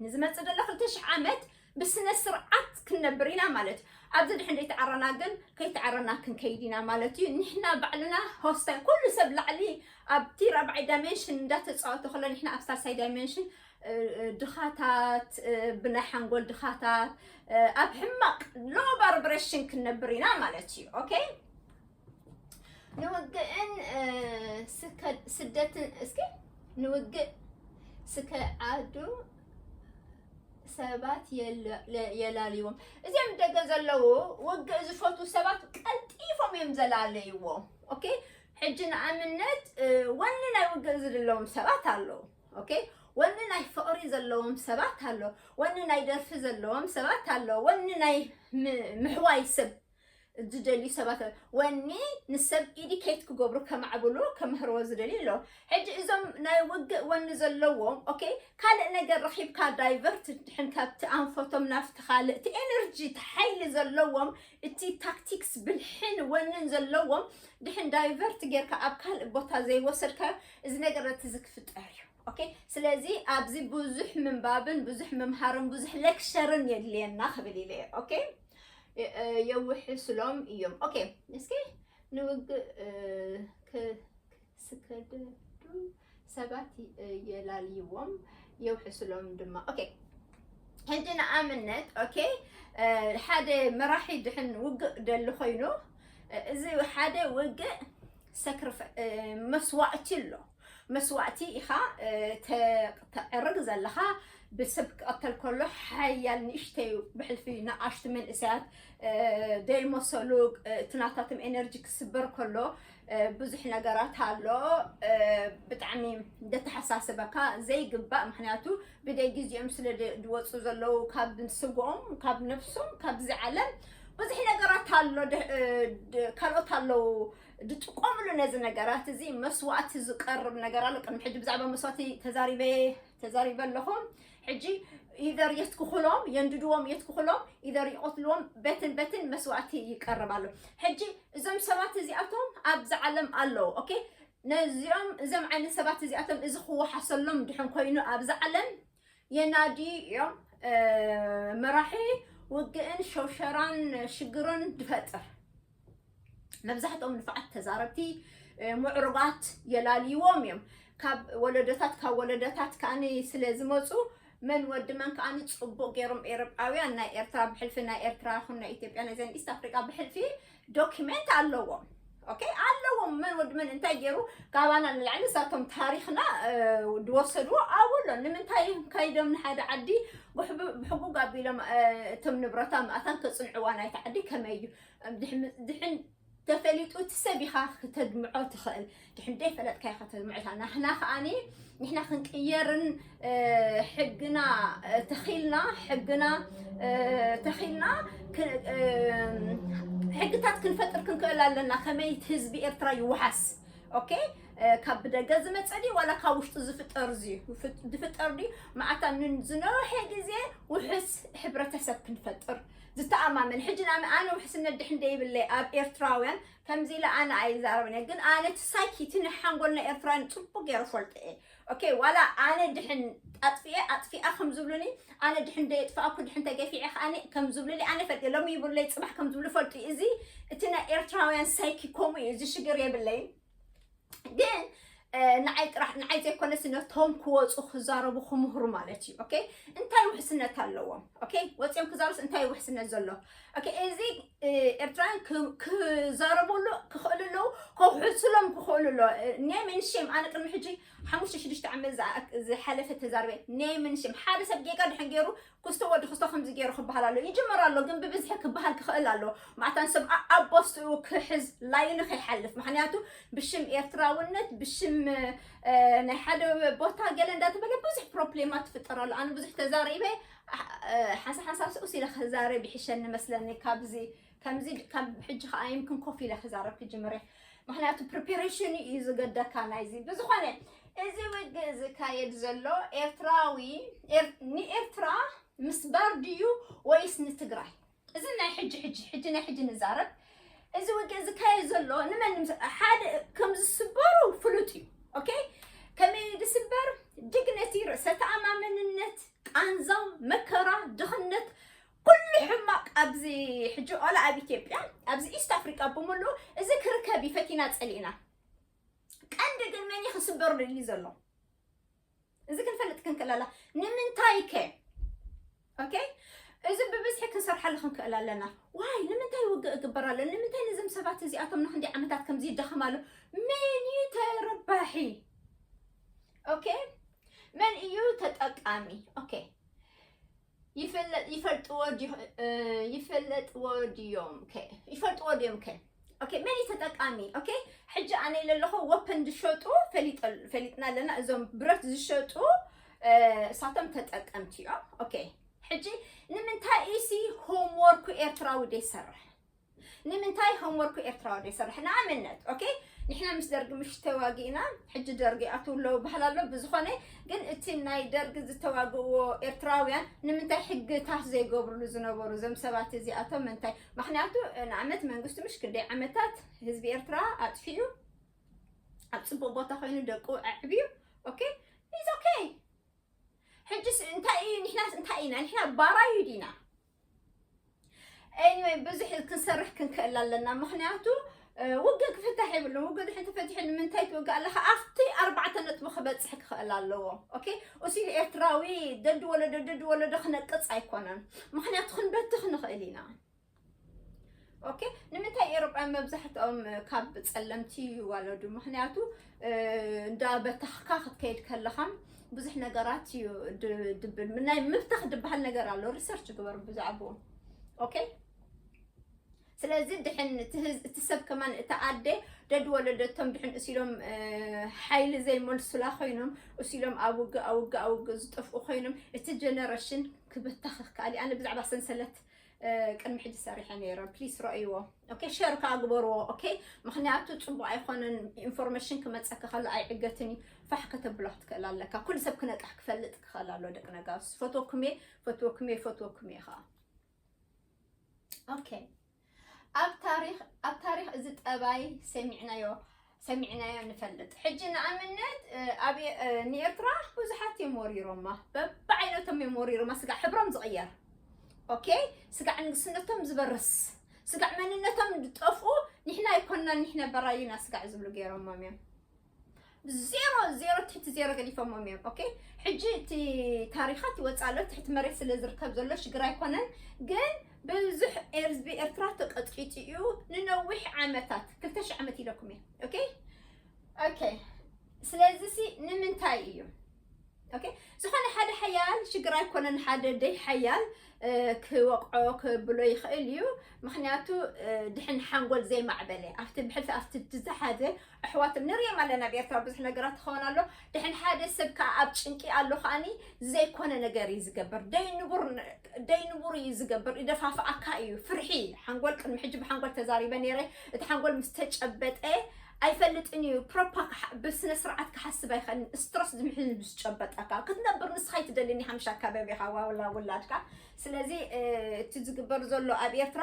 ንዝመጽእ ዘሎ ክልተ ሽሕ ዓመት ብስነ ስርዓት ክንነብር ኢና ማለት እዩ። ኣብዚ ድሕን ዘይተዓረና ግን ከይተዓረና ክንከይድ ኢና ማለት እዩ። ንሕና ባዕልና ሆስታይ፣ ኩሉ ሰብ ላዕሊ ኣብቲ ራብዓይ ዳይሜንሽን እንዳተጻወተ ከሎ፣ ንሕና ኣብ ሳልሳይ ዳይሜንሽን፣ እ፣ እ፣ ድኻታት፣ እ፣ ብናይ ሓንጎል ድኻታት፣ እ፣ ኣብ ሕማቕ ሎ ቫይብሬሽን ክንነብር ኢና ማለት እዩ። ኦኬ? ንውግእን፣ እ፣ ስከ-፣ ስደትን፣ እስኪ፣ ንውግእ ስከ ዓዱ ሰባት የለ-፣ ለ-፣ የላልይዎም። እዚኦም ደገ ዘለዉ ውግእ ዝፈትዉ ሰባት ቀልጢፎም እዮም ዘላለይዎም። ኦኬ? ሕጂ ንኣብነት፣ እ፣ ወኒ ናይ ውግእ ዝድለዎም ሰባት ኣለዉ። ኦኬ? ወኒ ናይ ፍቕሪ ዘለዎም ሰባት ኣለዉ። ወኒ ናይ ደርፊ ዘለዎም ሰባት ኣለዉ። ወኒ ናይ ም-፣ ምሕዋይ ሰብ ዝደልዩ ሰባት ኣለዉ። ወኒ ንሰብ ኢዲኬት ክገብሩ፣ ከማዕብሉ፣ ከምህርዎ ዝደልዩ ኣለዉ። ሕጂ እዞም ናይ ውግእ ወኒ ዘለዎም፣ ኦኬ፣ ካልእ ነገር ረኺብካ ዳይቨርት ድሕን ካብቲ ኣንፈቶም ናብቲ ካልእ፣ እቲ ኤነርጂ፣ እቲ ሓይሊ ዘለዎም፣ እቲ ታክቲክስ፣ ብልሕን ወንን ዘለዎም ድሕን ዳይቨርት ጌርካ ኣብ ካልእ ቦታ ዘይወሰድካዮ፣ እዚ ነገር ነቲ እዚ ክፍጠር እዩ። ኦኬ፣ ስለዚ ኣብዚ ብዙሕ ምንባብን ብዙሕ ምምሃርን ብዙሕ ሌክቸርን የድልየና ክብል ኢለ እየ። ኦኬ፣ የውሕስሎም እዮም። ኦኬ፣ እስኪ ንውግእ ስከደዱ ሰባት የላልይዎም፣ የውሕስሎም ድማ። ኦኬ፣ ሕጂ ንኣብነት፣ ኦኬ፣ ሓደ መራሒ ድሕን ውግእ ደሊ ኮይኑ፣ እዚ ሓደ ውግእ ሰክሪፋ-፣ መስዋእቲ ኣሎ። መስዋእቲ ኢኻ ተዕርግ ዘለኻ። ብሰብ ክቐተል ከሎ ሓያል ንእሽተይ ብሕልፊ ንኣሽቱ መንእሰያት ደይመሰሉ እቲ ናታቶም ኤነርጂ ክስበር ከሎ ብዙሕ ነገራት ኣሎ። ብጣዕሚ ደተሓሳስበካ ዘይግባእ፣ ምክንያቱ ብደይ ግዜኦም ስለ ድወፁ ዘለዉ ካብ ስጎኦም፣ ካብ ነፍሶም፣ ካብዚ ዓለም ብዙሕ ነገራት ኣሎ። ካልኦት ኣለዉ ድጥቀምሉ ነዚ ነገራት እዚ። መስዋእቲ ዝቀርብ ነገር ኣሎ። ቅድሚ ሕጂ ብዛዕባ መስዋእቲ ተዛሪበ ተዛሪበ ኣለኹም። ሕጂ ኢዘር የትክኹሎም፣ የንድድዎም፣ የትክኹሎም፣ ኢዘር ይቐትልዎም። በትን በትን መስዋእቲ ይቀርብ ኣሎ። ሕጂ እዞም ሰባት እዚኣቶም ኣብዚ ዓለም ኣለዉ። ኦኬ፣ ነዚኦም እዞም ዓይነት ሰባት እዚኣቶም እዚ ክወሓሰሎም ድሕን ኮይኑ ኣብዚ ዓለም የናዲ እዮም። መራሒ ውግእን ሸውሸራን ሽግርን ድፈጥር። መብዛሕትኦም ንፉዓት ተዛረብቲ፣ ምዕሩጋት የላልይዎም እዮም። ካብ ወለዶታት ካብ ወለዶታት ከኣኒ ስለ ዝመፁ መን ወዲ መን ከኣኒ ፅቡቅ ገይሮም ኤሮጳውያን ናይ ኤርትራ ብሕልፊ ናይ ኤርትራ ይኹን ናይ ኢትዮጵያ ናይ ዘን ኢስት ኣፍሪቃ ብሕልፊ ዶኪመንት ኣለዎም። ኦኬ ኣለዎም። መን ወዲ መን እንታይ ገይሩ ካባና ንላዕሊ ንሳቶም ታሪኽና ድወሰድዎ ኣብሎ። ንምንታይ ከይዶም ንሓደ ዓዲ ብሕጉግ ኣቢሎም እቶም ንብረታ ምኣታን ከፅንዕዋ ናይቲ ዓዲ ከመይ እዩ? ድሕን ተፈሊጡ እቲ ሰብ ኢኻ ክተድምዖ ትኽእል። ድሕን ደይፈለጥካ ኢኻ ተድምዖ ኢኻ። ናህና ከኣኒ ንሕና ክንቅየርን ሕግና ተኺልና ሕግና ተኺልና ሕግታት ክንፈጥር ክንክእል ኣለና። ከመይ ህዝቢ ኤርትራ ይወሓስ? ኦኬ፣ ካብ ብደገ ዝመፀ ድዩ ዋላ ካብ ውሽጡ ዝፍጠር ዝዩ ዝፍጠር ድዩ? መዓታ ንዝነውሐ ግዜ ውሕስ ሕብረተሰብ ክንፈጥር ዝተኣማመን። ሕጂ ንኣነ ውሕስነት ድሕን ደይብለይ ኣብ ኤርትራውያን ከምዚ ኢለ ኣነ ኣይዛረብን እየ፣ ግን ኣነ እቲ ሳይኪ እቲ ንሓንጎልና ኤርትራውያን ፅቡቅ ገይረ ፈልጦ እየ። ኦኬ፣ ዋላ ኣነ ድሕን ኣጥፊኤ ኣጥፊኣ ከም ዝብሉኒ፣ ኣነ ድሕን ደየጥፋእኩ ድሕን ተገፊዐ ከኣኒ ከም ዝብሉኒ ኣነ ፈልጥ እየ። ሎሚ ይብሉለይ ፅባሕ ከም ዝብሉ ፈልጡ እዩ። እዚ እቲ ናይ ኤርትራውያን ሳይኪ ከምኡ እዩ። እዚ ሽግር የብለይን። ግን ንዓይ ጥራሕ ንዓይ ዘይኮነስ ነቶም ክወፁ ክዛረቡ ክምህሩ ማለት እዩ። ኦኬ፣ እንታይ ውሕስነት ኣለዎም? ኦኬ፣ ወፂኦም ክዛረቡስ እንታይ ውሕስነት ዘሎ? ኦኬ፣ እዚ ኤርትራውያን ክዛረቡሉ ክኽእሉ ኣለዉ፣ ከውሕስሎም ክኽእሉ ኣለዎ። ኔም ኤንድ ሼም። ኣነ ቅድሚ ሕጂ ሓሙሽተ ሽዱሽተ ዓመት ዝሓለፈ ተዛርበ። ኔም ኤንድ ሼም። ሓደ ሰብ ጌጋ ድሕን ገይሩ ክስቶ ወዲ ክስቶ ከምዚ ገይሩ ክበሃል ኣሎ ይጅመር ኣሎ፣ ግን ብብዝሒ ክበሃል ክኽእል ኣሎ። ማዕታን ሰብ ኣቦስትኡ ክሕዝ ላይኑ ከይሓልፍ፣ ምክንያቱ ብሽም ኤርትራውነት ብሽም ናይ ሓደ ቦታ ገለ እንዳተበለ ብዙሕ ፕሮብሌማት ትፍጠር ኣሎ። ኣነ ብዙሕ ተዛሪበ፣ ሓንሳ ሓንሳ ስኡስ ኢለ ክዛረብ ይሕሸኒ መስለኒ። ካብዚ ከምዚ ካብ ሕጂ ከዓ ይምክን ኮፍ ኢለ ክዛረብ ክጅምር እየ። ምክንያቱ ፕሪፓሬሽን እዩ ዝገደካ ናይዚ። ብዝኾነ እዚ ውግእ ዝካየድ ዘሎ ኤርትራዊ ንኤርትራ ምስባር ድዩ ወይስ ንትግራይ? እዚ ናይ ሕጂ ሕጂ ሕጂ ናይ ሕጂ ንዛረብ። እዚ ውግእ ዝካየድ ዘሎ ንመን ሓደ ከም ዝስበሩ ፍሉጥ እዩ። ኦኬ፣ ከመይ ዝስበር? ጅግነቲ፣ ርእሰ ተኣማመንነት፣ ቃንዛ፣ መከራ፣ ድኽነት፣ ኩሉ ሕማቅ ኣብዚ ሕጂ ዋላ ኣብ ኢትዮጵያ ኣብዚ ኢስት ኣፍሪቃ ብምሉእ እዚ ክርከብ እዩ ፈቲና ጸሊእና። ቀንዲ ግን መን እዩ ክስበር ደልዩ ዘሎ? እዚ ክንፈልጥ ክንክእል ኣላ። ንምንታይ ከ? ኦኬ፣ እዚ ብብዝሒ ክንሰርሓሉ ክንክእል ኣለና። ዋይ ንምንታይ ውግእ እግበር ኣሎ? ንምንታይ ነዞም ሰባት እዚኣቶም ንክንደይ ዓመታት ከምዚ ይደኸም ኣሎ? መን እዩ ተረባሒ? ኦኬ፣ መን እዩ ተጠቃሚ? ኦኬ፣ ይፈልጥዎ ይፈልጥዎ ድዮም ከ? ይፈልጥዎ ድዮም ከ? ኦኬ፣ መን እዩ ተጠቃሚ? ኦኬ፣ ሕጂ ኣነ ኢለ ኣለኹ ወፐን ዝሸጡ ፈሊጥና ኣለና። እዞም ብረት ዝሸጡ እሳቶም ተጠቀምቲ እዮም። ኦኬ፣ ሕጂ ንምንታይ ኢሲ ሆምወርኩ ኤርትራዊ ደይሰርሕ? ንምንታይ ሆምወርኩ ኤርትራዊ ደይሰርሕ? ንኣብነት ኦኬ፣ ንሕና ምስ ደርጊ ምሽ ተዋጊእና፣ ሕጂ ደርጊ ኣትው ኣለዉ ባህል ኣሎ። ብዝኾነ ግን እቲ ናይ ደርጊ ዝተዋግእዎ ኤርትራውያን ንምንታይ ሕግታት ዘይገብርሉ ዝነበሩ እዞም ሰባት እዚኣቶም ምንታይ? ምክንያቱ ንኣብነት መንግስቱ ምሽ ክንደይ ዓመታት ህዝቢ ኤርትራ ኣጥፊኡ፣ ኣብ ፅቡቅ ቦታ ኮይኑ ደቁ ኣዕብዩ። ኦኬ፣ ኢዝ ኦኬ። ሕጅስ እንታይ እዩ? ንሕናስ እንታይ ኢና? ንሕና ባራዩ ዲና? Anyway፣ ብዙሕ ክንሰርሕ ክንክእል ኣለና። ምኽንያቱ ውግእ ክፍታሕ የብሉን። ውግእ ድሕን ተፈቲሑ ንምንታይ ትውግእ ኣለኻ? ኣብቲ ኣርባዕተ ነጥቢ ክበፅሕ ክኽእል ኣለዎ። ኦኬ፣ እሱ ኢሉ ኤርትራዊ ደዲ ወለዶ ደዲ ወለዶ ክነቅፅ ኣይኮነን። ምኽንያቱ ክንበትኽ ንኽእል ኢና። ኦኬ፣ ንምንታይ ኤሮጳ መብዛሕትኦም ካብ ጸለምቲ ይዋለዱ? ምኽንያቱ እንዳ በታኽካ ክትከይድ ከለኻ ብዙሕ ነገራት እዩ ድብል። ናይ ምብታኽ ድበሃል ነገር ኣሎ። ሪሰርች ግበሩ ብዛዕባኡ። ኦኬ፣ ስለዚ ድሕን እቲ ሰብ ከማን፣ እታ ኣደ ደድ ወለደቶም ድሕን እሲሎም ሓይሊ ዘይመልሱላ ኮይኖም እሲሎም ኣብ ውግእ ኣብ ውግእ ኣብ ውግእ ዝጠፍኡ ኮይኖም እቲ ጀነሬሽን ክበታኽ ይከኣል። ኣነ ብዛዕባ ሰንሰለት ቅድሚ ሕጂ ሰሪሐ ነይረ። ፕሊስ ረእይዎ። ኦኬ፣ ሸር ከዓ ግበርዎ። ኦኬ፣ ምኽንያቱ ፅቡቅ ኣይኮነን። ኢንፎርሜሽን ክመፀካ ከሎ ኣይዕገትን እዩ። ፋሕ ከተብሎ ክትክእል ኣለካ። ኩሉ ሰብ ክነቅሕ ክፈልጥ ክኽእል ኣሎ። ደቂ ነጋስ፣ ፈትወኩም እየ፣ ፈትወኩም እየ፣ ፈትወኩም እየ ከዓ። ኦኬ፣ ኣብ ታሪኽ ኣብ ታሪኽ እዚ ጠባይ ሰሚዕናዮ ሰሚዕናዮ ንፈልጥ። ሕጂ ንኣብነት ኣብ ንኤርትራ ብዙሓት እዮም ወሪሮማ፣ በብዓይነቶም እዮም ወሪሮማ። ስጋዕ ሕብሮም ዝቕየር፣ ኦኬ፣ ስጋዕ ንግስነቶም ዝበርስ፣ ስጋዕ መንነቶም ዝጠፍኡ፣ ንሕና ኣይኮንና ንሕና በራዩና ስጋዕ ዝብሉ ገይሮሞም እዮም። ዜሮ ዜሮ ትሕቲ ዜሮ ገዲፎሞም እዮም። ኦኬ፣ ሕጂ እቲ ታሪኻት ይወፅእ ኣሎ፣ ትሕቲ መሬት ስለ ዝርከብ ዘሎ ሽግር ኣይኮነን። ግን ብዙሕ ህዝቢ ኤርትራ ተቀጥቂጡ እዩ ንነዊሕ ዓመታት፣ ክልተ ሺሕ ዓመት ኢለኩም እየ። ኦኬ፣ ኦኬ፣ ስለዚ ሲ ንምንታይ እዩ? ኦኬ፣ ዝኾነ ሓደ ሓያል ሽግር ኣይኮነን፣ ሓደ ደይ ሓያል ክወቅዖ ክብሎ ይኽእል እዩ። ምኽንያቱ ድሕን ሓንጎል ዘይማዕበለ ኣብቲ ብሕልፊ ኣብቲ ዝሓዘ ኣሕዋት ንሪኦም ኣለና። ኣብ ኤርትራ ብዙሕ ነገራት ክኸውን ኣሎ። ድሕን ሓደ ሰብ ከዓ ኣብ ጭንቂ ኣሎ ከዓኒ ዘይኮነ ነገር እዩ ዝገብር። ደይንቡር ደይንቡር እዩ ዝገብር። ይደፋፍኣካ እዩ። ፍርሒ ሓንጎል ቅድሚ ሕጂ ብሓንጎል ተዛሪበ ነይረ። እቲ ሓንጎል ምስ ተጨበጠ ኣይፈልጥን እዩ። ፕሮፓ ብስነ ስርዓት ክሓስብ ኣይኽእልን። ስትረስ ዝምሕዝ ምስ ጨበጠካ ክትነብር ንስኻ ኣይትደልን ኢኻ፣ ምሽ ኣካባቢኻ ዋላ ውላድካ። ስለዚ እቲ ዝግበር ዘሎ ኣብ ኤርትራ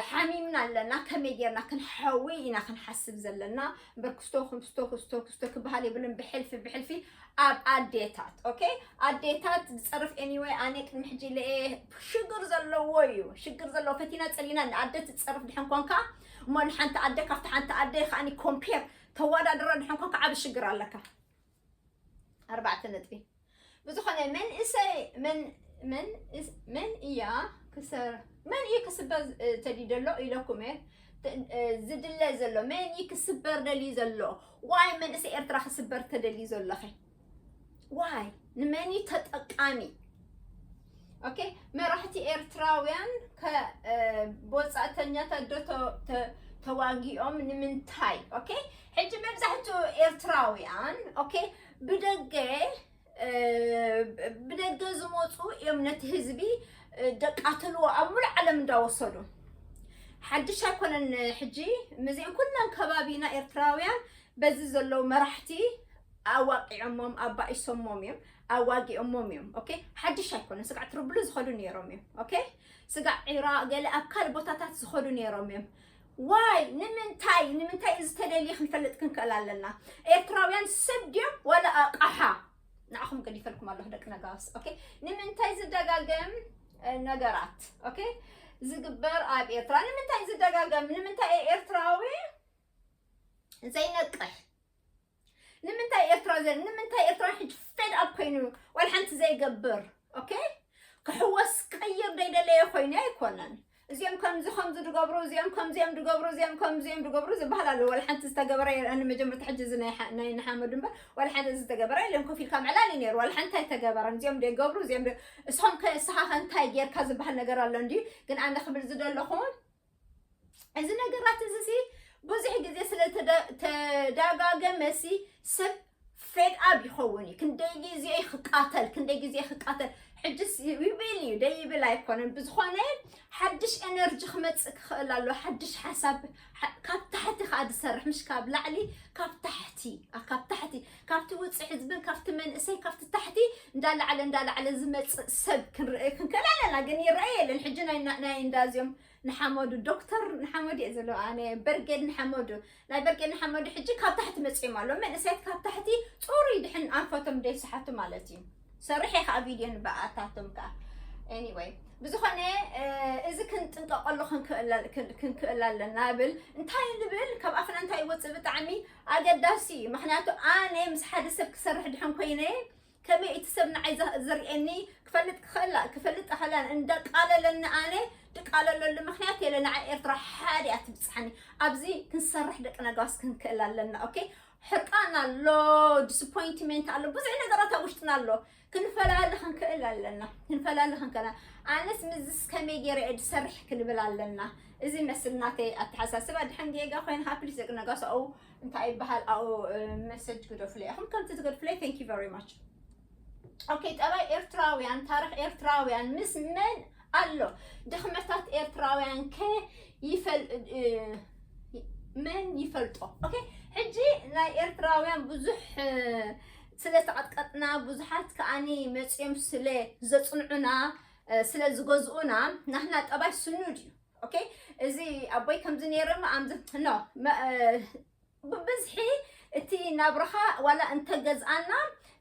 ሓሚምና ኣለና። ከመይ ጌርና ክንሓዊ ኢና ክንሓስብ ዘለና እምበር ክስቶ ክስቶ ክስቶ ክስቶ ክበሃል የብልን። ብሕልፊ ብሕልፊ ኣብ ኣዴታት፣ ኦኬ፣ ኣዴታት ዝጸርፍ። ኤኒወይ፣ ኣነ ቅድሚ ሕጂ ኢለ እየ፣ ሽግር ዘለዎ እዩ። ሽግር ዘለዎ፣ ፈቲና ጸሊና ንኣደ ትጸርፍ ድሕን ኮንካ እሞ ንሓንቲ ኣደ ካብቲ ሓንቲ ኣደ ከዓኒ ኮምፔር ተወዳድሮ ድሕን ኮንካ ዓቢ ሽግር ኣለካ። ኣርባዕተ ነጥቢ። ብዝኾነ መንእሰይ መን መን እስ- መን እያ ክሰር መን እዩ ክስበር እ፣ ተዲ ደሎ ኢለኩም እየ። ተ- እ፣ ዝድለ ዘሎ መን እዩ ክስበር ደልዩ ዘሎ? ዋይ መንእሰይ ኤርትራ ክስበር ተደልዩ ዘለኸ? ዋይ ንመን እዩ ተጠቃሚ? ኦኬ፣ መራሕቲ ኤርትራውያን ከ- እ፣ ብወጻእተኛታት ዶ ተ- ተ- ተዋጊኦም ንምንታይ? ኦኬ፣ ሕጂ መብዛሕትኡ ኤርትራውያን ኦኬ ብደገ ብደገ ዝመፁ እዮም ነቲ ህዝቢ ደቃትልዎ ኣብ ሙሉእ ዓለም እንዳወሰዱ። ሓድሽ ኣይኮነን። ሕጂ ምዚኦም ኩለን ከባቢና ኤርትራውያን በዚ ዘለዉ መራሕቲ ኣዋቂዖሞም ኣባኢሶሞም እዮም ኣዋጊኦሞም እዮም። ኦኬ፣ ሓድሽ ኣይኮነን። ስጋዕ ትርብሉ ዝኸዱ ነይሮም እዮም። ኦኬ፣ ስጋዕ ዒራ ገለ ኣብ ካልእ ቦታታት ዝኸዱ ነይሮም እዮም። ዋይ ንምንታይ ንምንታይ እዚ ተደልዩ ክንፈልጥ ክንክእል ኣለና። ኤርትራውያን ሰብ ድዮም ዋላ ኣቃሓ? ንዓኹም ገዲፈልኩም ኣለኹ ደቂ ነጋስ። ኦኬ፣ ንምንታይ ዝደጋገም ነገራት ኦኬ ዝግበር ኣብ ኤርትራ ንምንታይ ዝደጋገም? ንምንታይ ኤርትራዊ ዘይነቅሕ? ንምንታይ ኤርትራ ዘ ንምንታይ ኤርትራ ሕጂ ፌድ ኣፕ ኮይኑ ዋላ ሓንቲ ዘይገብር? ኦኬ፣ ክሕወስ ቅይር ደይደለየ ኮይኑ ኣይኮነን። እዚኦም ከምዚ ከምዚ ድገብሩ እዚኦም ከምዚኦም ድገብሩ እዚኦም ከምዚኦም ድገብሩ ዝበሃል ኣሎ። ዋላ ሓንቲ ዝተገበረ የለን። መጀመርታ ሕጂ እዚ ናይ ሓ- ናይ ንሓመዱ እምበር ዋላ ሓንቲ ዝተገበረ የለን። ኮፍ ኢልካ ምዕላል እዩ ነይሩ። ዋላ ሓንቲ ኣይተገበረን። እዚኦም ደይገብሩ እዚኦም ደ- እስኹም ከ እስኻ ከ እንታይ ጌርካ ዝበሃል ነገር ኣሎ እንድዩ። ግን ኣነ ክብል ዝደለኹ እዚ ነገራት እዚ ሲ ብዙሕ ግዜ ስለ ተደ- ተዳጋገመ ሲ ሰብ ፌድ ኣፕ ይኸውን እዩ። ክንደይ ግዜ ክቃተል ክንደይ ግዜ ክቃተል ሕጅስ ይብል እዩ ደይብል ኣይኮነን። ብዝኾነ ሓድሽ ኤነርጂ ክመፅእ ክኽእል ኣሎ። ሓድሽ ሓሳብ ካብ ታሕቲ ከዓ ዝሰርሕ ምሽ ካብ ላዕሊ ካብ ታሕቲ ካብ ታሕቲ ካብቲ ውፅዕ ህዝብን ካብቲ መንእሰይ ካብቲ ታሕቲ እንዳላዕለ እንዳላዕለ ዝመፅእ ሰብ ክንርኢ ክንክእል ኣለና። ግን ይረአ የለን። ሕጂ ናይ ናይ እንዳዚኦም ንሓመዱ ዶክተር ንሓመዱ እየ ዘሎ ኣነ በርጌድ ንሓመዱ ናይ በርጌድ ንሓመዱ ሕጂ ካብ ታሕቲ መፅኦም ኣሎ መንእሰያት ካብ ታሕቲ ፅሩይ ድሕን ኣንፈቶም ደይሰሓቱ ማለት እዩ። ሰርሐ ከዓ ቪድዮ ንበኣታቶም ከዓ Anyway፣ ብዝኾነ እዚ ክንጥንቀቀሉ ክንክእል ኣለና ብል። እንታይ ንብል? ካብ ኣፍና እንታይ ይወፅእ ብጣዕሚ ኣገዳሲ እዩ። ምክንያቱ ኣነ ምስ ሓደ ሰብ ክሰርሕ ድሕን ኮይነ ከመይ እቲ ሰብ ንዓይ ዝርእየኒ ክፈልጥ ክኽእላ ክፈልጥ ኣኸላን እንዳቃለለኒ ኣነ ድቃለለሉ ምክንያት የለ። ንዓይ ኤርትራ ሓደ እያ ትብፅሓኒ። ኣብዚ ክንሰርሕ ደቂ ነጋስ ክንክእል ኣለና። ኦኬ፣ ሕርቃን ኣሎ፣ ዲስፖይንትመንት ኣሎ፣ ብዙሕ ነገራት ኣብ ውሽጥና ኣሎ። ክንፈላሊ ክንክእል ኣለና። ክንፈላሊ ክንክእል። ኣነስ ምዝስ ከመይ ገይረ እየ ዝሰርሕ ክንብል ኣለና። እዚ መስል ናተይ ኣተሓሳስባ። ድሕን ጌጋ ኮይንካ ፕሊስ ደቂ ነጋስ ኣው እንታይ ይበሃል ኣው መሰጅ ግደፉለይ ኢኹም ከምቲ ትገድፉለይ። Thank you very much። ኦኬ፣ ጠባይ ኤርትራውያን፣ ታሪኽ ኤርትራውያን ምስ መን ኣሎ? ድኽመታት ኤርትራውያን ከ ይፈል መን ይፈልጦ? ኦኬ፣ ሕጂ ናይ ኤርትራውያን ብዙሕ ስለ ተቐጥቀጥና ብዙሓት ከኣኒ መፅዮም ስለ ዘፅንዑና ስለ ዝገዝኡና ናህና ጠባይ ስኑድ እዩ። ኦኬ፣ እዚ ኣቦይ ከምዚ ነይረ ኣምዚ ኖ ብብዝሒ እቲ ናብርኻ ዋላ እንተገዝኣና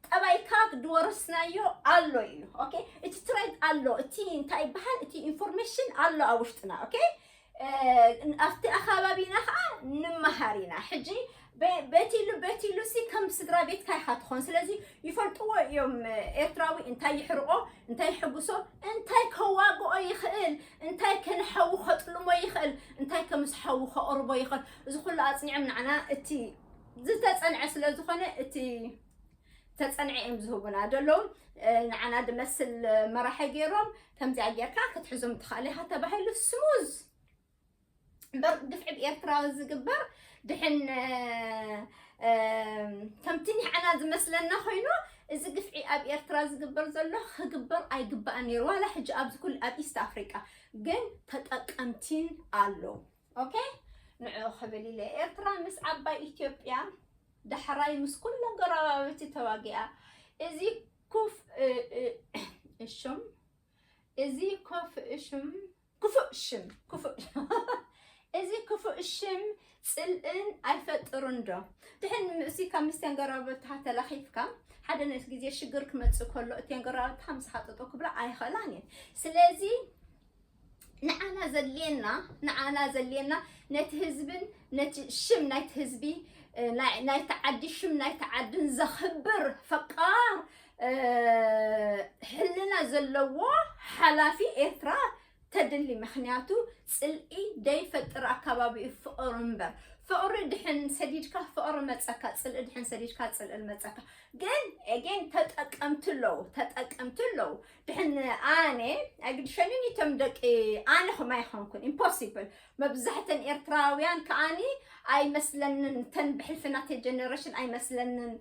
ጠባይካ ድወረስናዮ ኣሎ እዩ። ኦኬ፣ እቲ ትሬድ ኣሎ፣ እቲ እንታይ ይበሃል፣ እቲ ኢንፎርሜሽን ኣሎ ኣብ ውሽጥና። ኦኬ፣ ኣብቲ ኣኻባቢና ከዓ ንመሃር ኢና። ሕጂ በቲሉ በቲሉ ሲ ከም ስድራ ቤትካ ኢኻ ትኾን። ስለዚ ይፈልጥዎ እዮም ኤርትራዊ እንታይ ይሕርቆ እንታይ ይሕጉሶ እንታይ ከዋግኦ ይኽእል እንታይ ከንሓዊ ከጥልሞ ይኽእል እንታይ ከምስ ሓዊ ከቕርቦ ይኽእል። እዚ ኩሉ ኣፅኒዖም ንዓና እቲ ዝተፀንዐ ስለ ዝኾነ እቲ ተፀንዐ እዮም ዝህቡና ዘለዉ። ንዓና ድመስል መራሒ ገይሮም ከምዚኣ ጌርካ ክትሕዞም ትኽእል ኢኻ ተባሂሉ ስሙዝ እምበር ግፍዒ ብኤርትራ ዝግበር ድሕን ከምቲ ንዓና ዝመስለና ኮይኑ እዚ ግፍዒ ኣብ ኤርትራ ዝግበር ዘሎ ክግበር ኣይግባእን ነይሩ። ዋላ ሕጂ ኣብዚ ኩሉ ኣብ ኢስት ኣፍሪቃ ግን ተጠቀምቲን ኣለዉ። ኦኬ፣ ንዑ ክብል ኢለ ኤርትራ ምስ ዓባይ ኢትዮጵያ ዳሕራይ ምስ ኩለን ጎረባብቲ ተዋጊኣ እዚ ኩፍ እሽም እዚ ኮፍ እሽም ክፉእ ሽም ክፉእ እዚ ክፉእ ሽም ፅልእን ኣይፈጥርን ዶ? ድሕን ምእሲ ካብ ምስ ተንጎራብብትኻ ተላኺፍካ ሓደ ንእስ ግዜ ሽግር ክመፅእ ከሎ እተን ጎረባብትኻ ምሳኻ ጠጠው ክብላ ኣይኽእላን እየን። ስለዚ ንዓና ዘድልየና ንዓና ዘድልየና ነቲ ህዝብን ነቲ ሽም ናይቲ ህዝቢ ናይቲ ዓዲ ሽም ናይቲ ዓድን ዘኽብር ፈቃር ሕልና ዘለዎ ሓላፊ ኤርትራ ተድሊ። ምክንያቱ ፅልኢ ደይፈጥር ኣካባቢኡ ፍቕሪ እምበር ፍቕሪ ድሕን ሰዲድካ ፍቕሪ መፀካ ፅልኢ ድሕን ሰዲድካ ፅልኢ መፀካ። ግን ኤጌን ተጠቀምቲ ኣለዉ ተጠቀምቲ ኣለዉ ድሕን ኣነ ኣይግድሸንን እቶም ደቂ ኣነ ኸማ ይኾንኩን ኢምፖሲብል። መብዛሕተን ኤርትራውያን ከኣኒ ኣይመስለንን ተን ብሕልፊ ናተይ ጀነሬሽን ኣይመስለንን።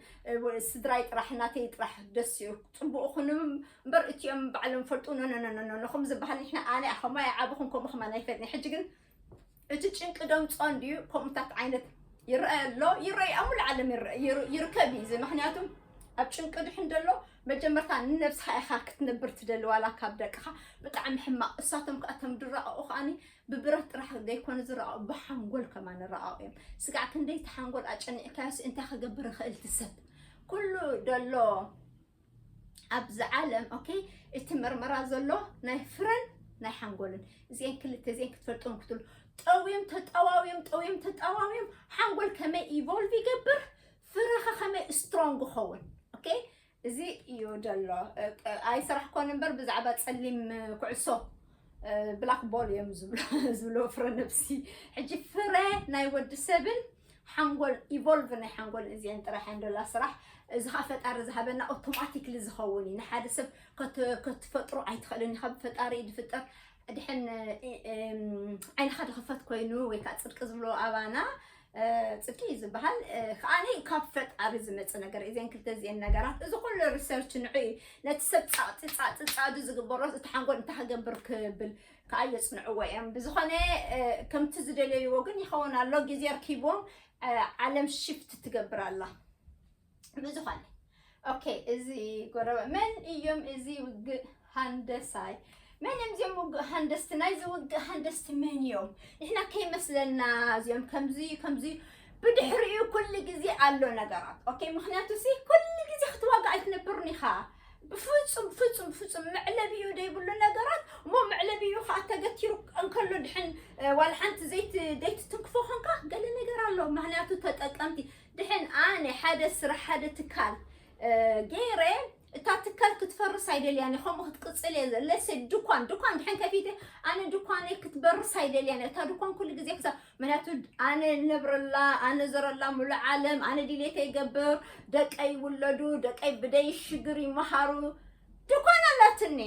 ስድራይ ጥራሕ ናተይ ጥራሕ ደስ እዩ ፅቡቅ ኹኑ እምበር እቲኦም ባዕሎም ፈልጡ ኖኖኖኖኖ ኹም ዝበሃል ንሕና ኣነ ኸማ ይዓብኹም ከምኡ ኸማ ኣይፈጥኒ ሕጂ ግን እቲ ጭንቂ ደምፅኦ እንድዩ ከምኡታት ዓይነት ይረአ ኣሎ ይረአ ኣብ ሙሉ ዓለም ይርከብ እዩ እዚ ምክንያቱም ኣብ ጭንቂ ድሕን ደሎ መጀመርታ ንነብስኻ ኢኻ ክትነብር ትደሊ ዋላ ካብ ደቅኻ ብጣዕሚ ሕማቕ እሳቶም ከኣ ቶም ድረቐቑ ከኣኒ ብብረት ጥራሕ ዘይኮነ ዝረቐቑ ብሓንጎል ከማ ንረቐቑ እዮም ስጋዕ ክንደይ ተሓንጎል ኣጨኒዕካዮስ እንታይ ክገብር ይኽእል ትሰብ ኩሉ ደሎ ኣብዚ ዓለም ኦኬ እቲ መርመራ ዘሎ ናይ ፍረን ናይ ሓንጎልን እዚአን ክልተ እዚአን ክትፈልጦም ክትሉ ጠውዮም ተጠዋውዮም ጠውዮም ተጠዋውዮም ሓንጎል ከመይ ኢቮልቭ ይገብር ፍረኸ ከመይ ስትሮንግ ኸውን ኦኬ እዚ እዩ ዘሎ ኣይስራሕ ኮን እምበር ብዛዕባ ፀሊም ኩዕሶ ብላክ ቦል እዮም ዝብሎ ፍረ ነብሲ ሕጂ ፍረ ናይ ወዲ ሰብን ሓንጎል ኢቮልቭ ናይ ሓንጎል እዚአን ጥራሕ እንደላ ስራሕ እዚ ከዓ ፈጣሪ ዝሃበና ኣውቶማቲክሊ ዝኸውን እዩ ንሓደ ሰብ ከትፈጥሮ ኣይትኽእልን ኢኻ ብፈጣሪ እዩ ዝፍጠር ድሕን ዓይንኻ ዝኽፈት ኮይኑ ወይ ከዓ ፅድቂ ዝብሎ ኣባና ፅድቂ እዩ ዝበሃል ከዓኒ ካብ ፈጣሪ ዝመፅ ነገር እዚአን ክልተ እዚአን ነገራት እዚ ኩሉ ሪሰርች ንዑ እዩ ነቲ ሰብ ፃፅፃፅፃዱ ዝግበሮ እቲ ሓንጎል እንታይ ክገብር ክብል ከዓ የፅንዕዎ እዮም ብዝኾነ ከምቲ ዝደለይዎ ግን ይኸውን ኣሎ ግዜ ርኪቦም ዓለም ሽፍት ትገብር ኣላ ብዝኾነ ኦኬ እዚ ጎረበ መን እዮም እዚ ውግእ ሃንደሳይ መን እዮም እዚኦም ውግእ ሃንደስቲ ናይዚ ውግእ ሃንደስቲ መን እዮም ንሕና ከይመስለና እዚኦም ከምዚ ከምዚ ብድሕሪኡ ኩሉ ግዜ ኣሎ ነገራት ኦኬ ምክንያቱ ሲ ኩሉ ግዜ ክትዋጋ ኣይትነብርን ኢኻ ብፍጹም ብፍጹም ብፍጹም መዕለቢኡ ዘይብሉ ነገራት እሞ መዕለቢኡ ከዓ ተገቲሩ እንከሎ ድሕን ዋላ ሓንቲ ዘይትትንክፎ ኮንካ ገለ ነገር ኣሎ። ምክንያቱ ተጠቀምቲ ድሕን ኣነ ሓደ ስራሕ ሓደ ትካል ገይረ እታ ትካል ክትፈርስ ኣይደልያን እየ። ከምኡ ክትቅፅል እየ ዘለሰ ድኳን ድኳን ድሕን ከፊተ ኣነ ድኳነይ ክትበርስ ኣይደልያን እየ። እታ ድኳን ኩሉ ግዜ ክሳ ምክንያቱ ኣነ ነብረላ ኣነ ዘረላ ሙሉ ዓለም ኣነ ድሌተ ይገብር። ደቀይ ይውለዱ፣ ደቀይ ብደይ ሽግር ይመሃሩ። ድኳን ኣላትኒ።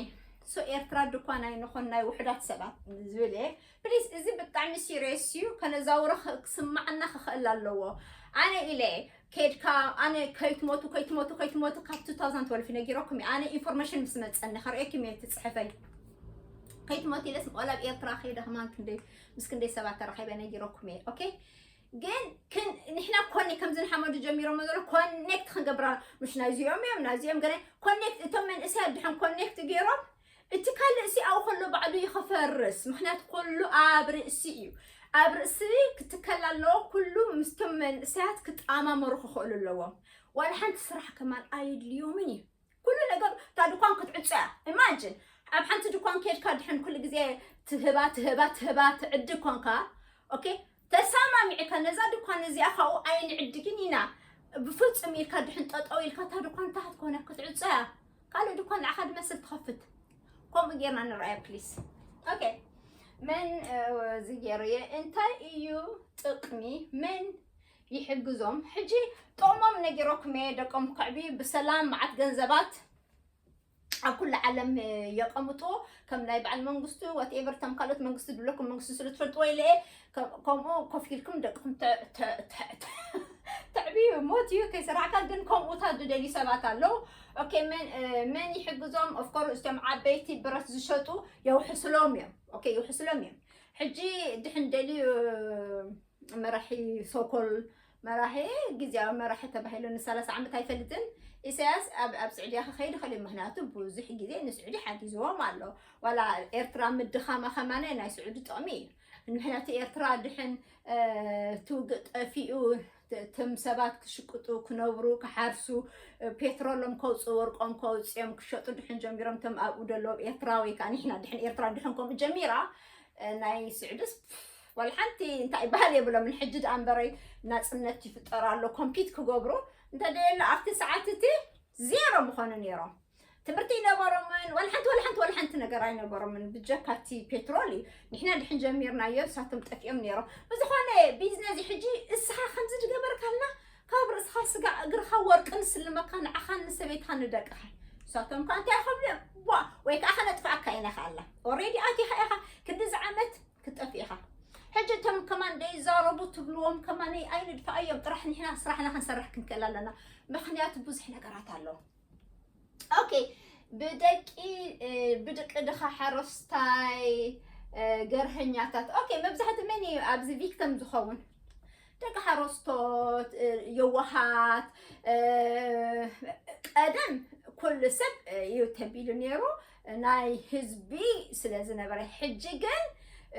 ሶ ኤርትራ ድኳን ኣይንኾን ናይ ውሕዳት ሰባት ዝብል እየ። ፕሊስ እዚ ብጣዕሚ ሲሪየስ እዩ። ከነዛውሮ ክስማዓና ክኽእል ኣለዎ። ኣነ ኢለ ከድካ ኣነ ከይትሞቱ ከይትሞቱ ከይትሞቱ ካብ two thousand twelve ነጊረኩም እየ። ኣነ ኢንፎርሜሽን ምስ መፀኒ ከርእየኩም እየ ትፅሕፈይ ከይትሞት ኢለስ ቆላብ ኤርትራ ከይደ ከማን ክንደይ ምስ ክንደይ ሰባት ተራኺበ ነጊረኩም እየ። ኦኬ ግን ክን ንሕና ኮኔ ከምዚ ንሓመዱ ጀሚሮሞ ዘሎ ኮኔክት ክንገብራ ምሽ ናይዚኦም እዮም ናይዚኦም ገለ ኮኔክት እቶም መንእሰያት ድሕን ኮኔክት ገይሮም እቲ ካልእ ሲ ኣብኡ ከሎ ባዕሉ ይኸፈርስ ምክንያቱ ኩሉ ኣብ ርእሲ እዩ። ኣብ ርእሲ ክትከል ኣለዎ። ኩሉ ምስቶም መንእሰያት ክጣማመሩ ክኽእሉ ኣለዎም። ዋላ ሓንቲ ስራሕ ከማን ኣይድልዮምን እዩ። ኩሉ ነገር እታ ድኳን ክትዕጾ እያ። ኢማጅን ኣብ ሓንቲ ድኳን ከድካ ድሕን ኩሉ ግዜ ትህባ ትህባ ትህባ ትዕዲ ኮንካ ኦኬ ተሳማሚዕካ ነዛ ድኳን እዚኣ ካብኡ ኣይንዕድግን ኢና ብፍጹም ኢልካ ድሕን ጠጠው ኢልካ እታ ድኳን እንታይ ክትኮነ ክትዕጾ እያ። ካልእ ድኳን ንዓኻ ድመስል ትኸፍት። ከምኡ ጌርና ንረኣያ ፕሊስ። ኦኬ መን እዚ ገይሩ እየ እንታይ እዩ ጥቕሚ መን ይሕግዞም። ሕጂ ጥቕሞም ነጊረኩም እየ። ደቆም ከዕቢ ብሰላም መዓት ገንዘባት ኣብ ኩሉ ዓለም የቐምጡ ከም ናይ በዓል መንግስቱ ዋትኤቨር እቶም ካልኦት መንግስቲ ድብለኩም መንግስቲ ስለ ትፈልጥዎ ኢለ እየ። ከምኡ ኮፍ ኢልኩም ደቅኹም ተዕብዩ ሞት እዩ ከይሰራሕካ ግን ከምኡታት ድደልዩ ሰባት ኣለዉ። ኦኬ መን ይሕግዞም? ኦፍኮርስ እቶም ዓበይቲ ብረት ዝሸጡ የውሕስሎም እዮም። ኦኬ ይውሕስሎም እዮም። ሕጂ ድሕን ደልዩ መራሒ ሶኮል መራሒ ግዜያዊ መራሒ ተባሂሉ ንሰላሳ ዓመት ኣይፈልጥን። ኢሳያስ ኣብ ኣብ ስዑድያ ክኸይድ ይኽእል እዩ። ምክንያቱ ብዙሕ ግዜ ንስዑዲ ሓጊዝዎም ኣሎ። ዋላ ኤርትራ ምድኻማ ከማነ ናይ ስዑዲ ጥቕሚ እዩ። ምክንያቱ ኤርትራ ድሕን ትውግእ ጠፊኡ ትም ሰባት ክሽቅጡ ክነብሩ ክሓርሱ ፔትሮሎም ከውፅኡ ወርቆም ከውፅኦም ክሸጡ ድሕን ጀሚሮም ቶም ኣብኡ ደለዎም ኤርትራ ወይ ከዓ ንሕና ድሕን ኤርትራ ድሕን ከምኡ ጀሚራ ናይ ስዑድስ ዋላ ሓንቲ እንታይ ይበሃል የብሎምን። ሕጂ ደኣ እምበረይ ናፅነት ይፍጠር ኣሎ ኮምፒት ክገብሩ እንተደየሎ ኣብቲ ሰዓት እቲ ዜሮ ምኾኑ ነይሮም። ትምህርቲ ይነበሮምን ዋላ ሓንቲ ዋላ ሓንቲ ዋላ ሓንቲ ነገር ኣይነበሮምን። ብጀካ እቲ ፔትሮል እዩ ንሕና ድሕን ጀሚርናዮ እሳቶም ጠፊኦም ነይሮም። ብዝኾነ ቢዝነስ ሕጂ እስኻ ከምዚ ዝገበርካልና ካብ ርእስኻ ስጋ እግርኻ ወርቂ ንስልመካ ንዓኻን ንሰበይትኻን ንደቅኻን ንሳቶም ከዓ እንታይ ክብሉ እዮም ቧ ወይ ከዓ ከነጥፍኣካ ኢና ኢኻ ኣላ ኦሬዲ ኣቲኻ ኢኻ ክንድዚ ዓመት ክትጠፍእ ኢኻ። ሕጂ እቶም ከማን ደይዛረቡ ትብልዎም ከማን ኣይንድፋኣዮም ጥራሕ ንሕና ስራሕና ክንሰርሕ ክንክእል ኣለና። ምክንያቱ ብዙሕ ነገራት ኣሎ። ኦኬ ብደቂ ብድቂ ድኻ ሓረስታይ ገርሀኛታት ኦኬ መብዛሕቲ መን እዩ ኣብዚ ቪክተም ዝኸውን? ደቂ ሓረስቶት የዋሃት ቀደም ኩሉ ሰብ እዩ ተቢሉ ነይሩ ናይ ህዝቢ ስለ ዝነበረ ሕጂ ግን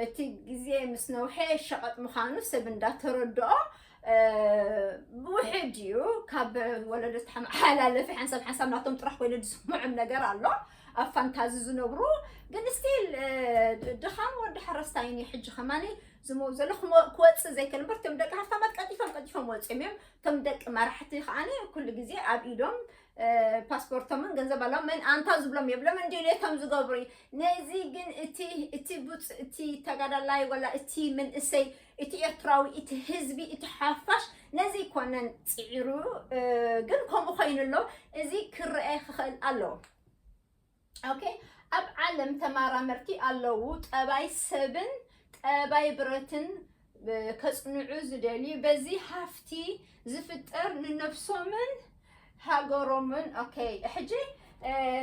እቲ ግዜ ምስ ነውሐ ሸቐጥ ምዃኑ ሰብ እንዳተረድኦ ብውሕድ እዩ ካብ ወለዶ ተሓመሓላለፊ ሓንሳብ ሓንሳብ ናቶም ጥራሕ ኮይኑ ዝስምዖም ነገር ኣሎ ኣብ ፋንታዚ ዝነብሩ ግን ስቲል ድኻም ወዲ ሓረስታይን እዩ ሕጂ ከማኒ ዝመው ዘሎ ክወፅእ ዘይክእል እምበር እቶም ደቂ ሃፍታማት ቀጢፎም ቀጢፎም ወፅኦም እዮም እቶም ደቂ መራሕቲ ከዓኒ ኩሉ ግዜ ኣብ ኢዶም ፓስፖርቶምን ገንዘብ ኣለዎም መን ኣንታ ዝብሎም የብሎም እንዲ ነቶም ዝገብሩ ነዚ ግን እቲ እቲ ቡፅ እቲ ተጋዳላይ ወላ እቲ መንእሰይ እቲ ኤርትራዊ እቲ ህዝቢ እቲ ሓፋሽ ነዚ ይኮነን ፅዒሩ ግን ከምኡ ኮይኑ ኣሎ እዚ ክረአ ክኽእል ኣለዎ ኦኬ ኣብ ዓለም ተመራመርቲ ኣለዉ ጠባይ ሰብን ጠባይ ብረትን ከፅንዑ ዝደልዩ በዚ ሃፍቲ ዝፍጠር ንነብሶምን ሃገሮምን ኦኬ ሕጂ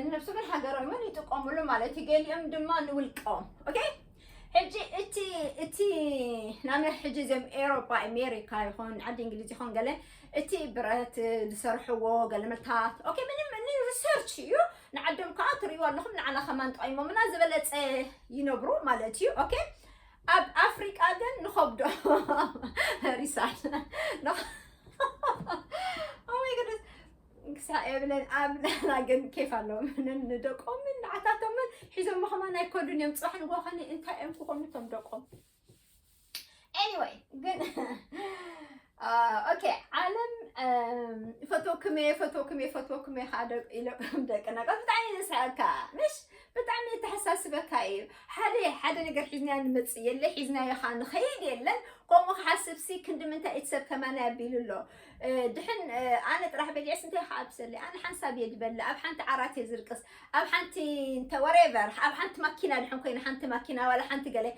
ንነብሶምን ሃገሮምን ይጥቀምሉ ማለት እዩ ገሊኦም ድማ ንውልቆም ኦኬ ሕጂ እቲ እቲ ናመ ሕጂ እዚኦም ኤሮፓ ኣሜሪካ ይኹን ዓዲ እንግሊዝ ይኹን ገለ እቲ ብረት ዝሰርሕዎ ገለመልታት ኦኬ ምንም ሪሰርች እዩ ንዓዶም ከዓ ትሪእዎ ኣለኹም ንዓና ከማን ጠቂሞምና ዝበለፀ ይነብሩ ማለት እዩ ኦኬ ኣብ ኣፍሪቃ ግን ንኸብዶ ሪሳል ኦማይ ሳዕ የብለን ኣብ ናና ግን ኬፍ ኣለዎም። ንን-፣ ንደቆምን ንዓታቶምን ሒዞሞ ከማን ኣይከዱን እዮም። ጽባሕ ንግሆ ኸኒ እንታይ እዮም ክኾኑ እቶም ደቆም? Anyway፣ ግን፣ አ፣ ኦኬ፣ ዓለም፣ እም፣ ይፈትወኩም እየ፣ ይፈትወኩም እየ፣ ይፈትወኩም እየ፣ ከዓ ደቂ፣ ኢሎም ደቅና። ቀስ ብጣዕሚ እዩ ዘስሕቀካ፣ ምሽ? ብጣዕሚ የተሓሳስበካ እዩ። ሓደ፣ ሓደ ነገር ሒዝናዮ ንመጽእ የለ፣ ሒዝናዮ ከዓ ንኸይድ የለን። ከምኡ ክሓስብሲ ክንዲ ምንታይ እቲ ሰብ ከማን ኣቢሉ ኣሎ። እ፣ ድሕን፣ እ፣ ኣነ ጥራሕ በሊዐስ እንታይ ከዓ ኣብሰለይ? ኣነ ሓንሳብ እየ ድበልዕ፣ ኣብ ሓንቲ ዓራት እየ ዝርቅስ፣ ኣብ ሓንቲ እንተ whatever፣ ኣብ ሓንቲ ማኪና ድሕን ኮይነ፣ ሓንቲ ማኪና ዋላ ሓንቲ ገለ፣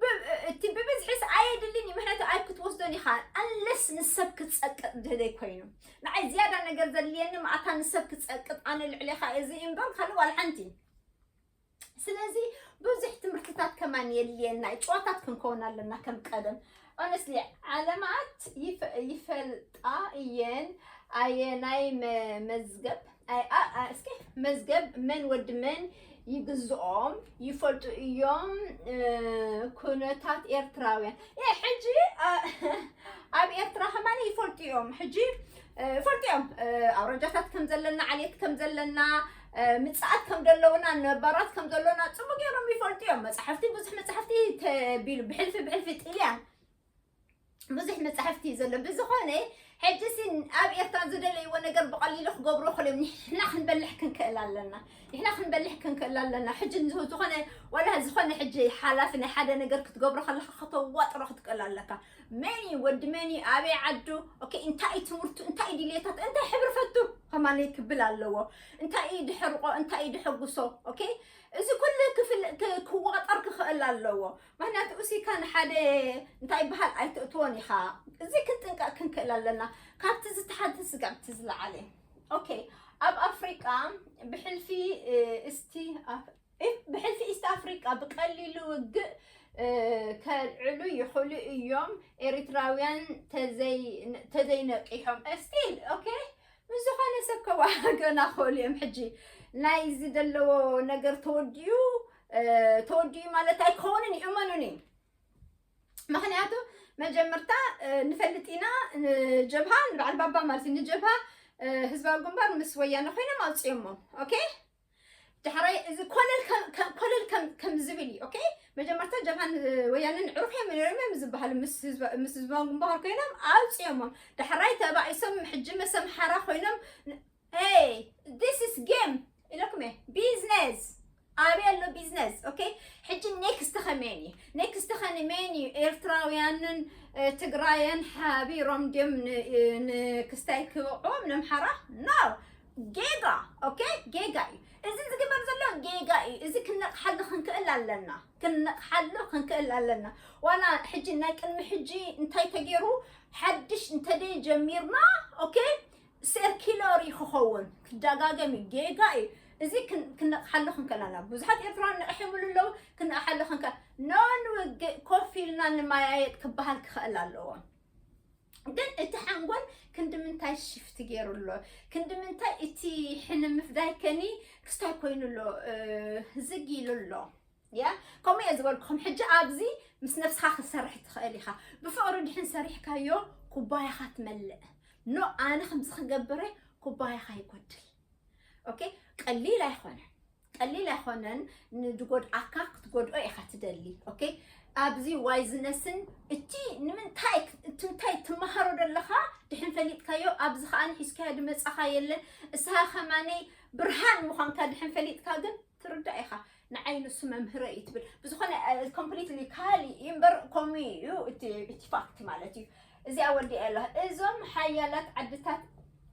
ብ-፣ እቲ ብብዝሒስ ኣየድልን እዩ፣ ምክንያቱ ኣይ ክትወስዶን ኢኻ፣ unless ንሰብ ክትጸቅጥ ድህደይ ኮይኑ። ንዓይ ዝያዳ ነገር ዘድልየኒ፣ መኣታ ንሰብ ክትጸቅጥ፣ ኣነ ልዕሌኻ እየ፣ እዚ እምበር ካልእ ዋላ ሓንቲ። ስለዚ ብዙሕ ትምህርትታት ከማን የድልየና እዩ፣ ጭዋታት ክንከውን ኣለና ከም ቀደም። Honestly፣ ዓለማት ይፈ-፣ ይፈልጣ እየን ኣየናይ መ-፣ መዝገብ፣ ኣይ፣ ኣ-፣ ኣ-፣ እስኪ መዝገብ መን ወዲ መን ይግዝኦም ይፈልጡ እዮም፣ እ፣ ኩነታት ኤርትራውያን። እ፣ ሕጂ፣ ኣ-፣ ኣብ ኤርትራ ከማን ይፈልጡ እዮም። ሕጂ፣ እ፣ ይፈልጡ እዮም። እ፣ ኣውራጃታት ከም ዘለና፣ ዓሌት ከም ዘለና፣ እ፣ ምጽኣት ከም ዘለውና፣ ነባራት ከም ዘለውና ጽቡቅ ገይሮም ይፈልጡ እዮም። መጻሕፍቲ፣ ብዙሕ መጻሕፍቲ ተቢሉ፣ ብሕልፊ፣ ብሕልፊ ጥልያን ብዙሕ መጻሕፍቲ እዩ ዘሎ። ብዝኾነ፣ ሕጂ ሲ ኣብ ኤርትራ ዝደለይዎ ነገር ብቐሊሉ ክገብሮ ክእሎም፣ ንሕና ክንበልሕ ክንክእል ኣለና። ንሕና ክንበልሕ ክንክእል ኣለና። ሕጂ ንዝሆ-፣ ዝኾነ፣ ዋላ ዝኾነ ሕጂ ሓላፊ ናይ ሓደ ነገር ክትገብሮ ከለኻ ከተዋጥሮ ክትክእል ኣለካ። መን እዩ ወዲ መን እዩ፣ ኣበይ ዓዱ፣ ኦኬ፣ እንታይ እዩ ትምህርቱ፣ እንታይ እዩ ድልየታት፣ እንታይ ሕብሪ ፈቱ ከማለይ ክብል ኣለዎ። እንታይ እዩ ድሕርቆ፣ እንታይ እዩ ድሐጉሶ፣ ኦኬ። እዚ ኩሉ ክፍል-፣ ክ-፣ ክዋጠር ክኽእል ኣለዎ። ምክንያቱ እሲካ ንሓደ እንታይ ይበሃል ኣይትእትዎን ኢኻ። እዚ ክንጥንቀቕ ክንክእል ኣለና። ካብቲ ዝተሓተ ስጋብ እቲ ዝለዓለ። ኦኬ፣ ኣብ ኣፍሪቃ ብሕልፊ፣ እ፣ እስቲ ኣፍ-፣ እ፣ ብሕልፊ ኢስት ኣፍሪቃ ብቀሊሉ ውግእ፣ እ፣ ከልዕሉ ይኽእሉ እዮም። ኤሪትራውያን ተዘይ-፣ ተዘይነቂሖም። ስቲል፣ ኦኬ፣ ምስ ዝኾነ ሰብ ከዋግእና ክኽእሉ እዮም። ሕጂ ናይ እዚ ዘለዎ ነገር ተወዲኡ፣ እ፣ ተወዲኡ ማለት ኣይከውንን እዩ፣ እመኑኒ። ምኽንያቱ መጀመርታ፣ እ፣ ንፈልጥ ኢና፣ ንጀብሃ፣ ንበዓል ባባ ማለት እዩ፣ ንጀብሃ፣ እ፣ ህዝባዊ ግንባር ምስ ወያነ ኮይኖም ኣውፅኦሞ። ኦኬ? ዳሕራይ እዚ ኮለል ከም፣ ከም፣ ኮለል ከም፣ ከም ዝብል እዩ። ኦኬ? መጀመርታ ጀብሃን ወያነን ዕሩኽ እዮም ነይሮም እዮም ዝበሃሉ ምስ ህዝባ-፣ ምስ ህዝባዊ ግንባር ኮይኖም ኣውፅኦሞም። ዳሕራይ ተባኢሶም ሕጂ ምስ ኣምሓራ ኮይኖም ን-፣ ሄይ፣ this is game ኢለኩም እየ። ቢዝነስ። ኣበይ ኣሎ ቢዝነስ? ኦኬ? ሕጂ ኔክስት ኸ መን እዩ? ኔክስት ኸ ንመን እዩ? ኤርትራውያንን፣ እ፣ ትግራይን ሓቢሮም ድዮም ን-፣ እ፣ ንክስታይ ክበቕዖም ነምሓራ? ኖ። ጌጋ። ኦኬ? ጌጋ እዩ። እዚ ዝግበር ዘሎ ጌጋ እዩ። እዚ ክንነቕሓሉ ክንክእል ኣለና። ክንነቕሓሉ ክንክእል ኣለና። ዋላ ሕጂ ናይ ቅድሚ ሕጂ እንታይ ተገይሩ ሓድሽ እንተደይ ጀሚርና፣ ኦኬ? ሰርኪለር እዩ ክኸውን። ክደጋገም እዩ። ጌጋ እዩ። እዚ ክን-፣ ክንነቕሓሉ ክንክእል ኣለና። ብዙሓት ኤርትራውያን ነቒሖምሉ ኣለዉ። ክንነቕሓሉ ክንክእል። ኖ ንውግእ፣ ኮፍ ኢልና ንመያየጥ ክበሃል ክኽእል ኣለዎ። ግን እቲ ሓንጎል ክንዲ ምንታይ ሽፍት ገይሩ ኣሎ? ክንዲ ምንታይ እቲ ሕነ ምፍዳይ ከኒ ክስታይ ኮይኑ ኣሎ? እ፣ ዝግ ኢሉ ኣሎ። ያ፣ ከምኡ እየ ዝበልኩኹም። ሕጂ ኣብዚ ምስ ነብስኻ ክትሰርሕ ትኽእል ኢኻ። ብፍቕሪ ድሕን ሰሪሕካዮ፣ ኩባያኻ ትመልእ። ኖ፣ ኣነ ከምዚ ክገብር እየ፣ ኩባያኻ ይጎድል። ኦኬ? ቀሊል ኣይኾነን። ቀሊል ኣይኾነን። ንድጎድኣካ ክትጎድኦ ኢኻ ትደሊ። ኦኬ? ኣብዚ ዋይዝነስን እቲ ንምንታይ፣ እቲ እንታይ ትመሃሮ ዘለኻ ድሕን ፈሊጥካዮ፣ ኣብዚ ኸኣ ሒዝካዮ ድመጻኻ የለን። እስኻ ከማነይ ብርሃን ምዃንካ ድሕን ፈሊጥካ ግን ትርዳእ ኢኻ። ንዓይ ንሱ መምህረ እዩ ትብል። ብዝኾነ፣ እ፣ ኮምፕሊትሊ ካልእ እዩ እምበር፣ ከምኡ እዩ እቲ፣ እቲ ፋክት ማለት እዩ። እዚኣ ወዲኣ ኣለኹ። እዞም ሓያላት ዓድታት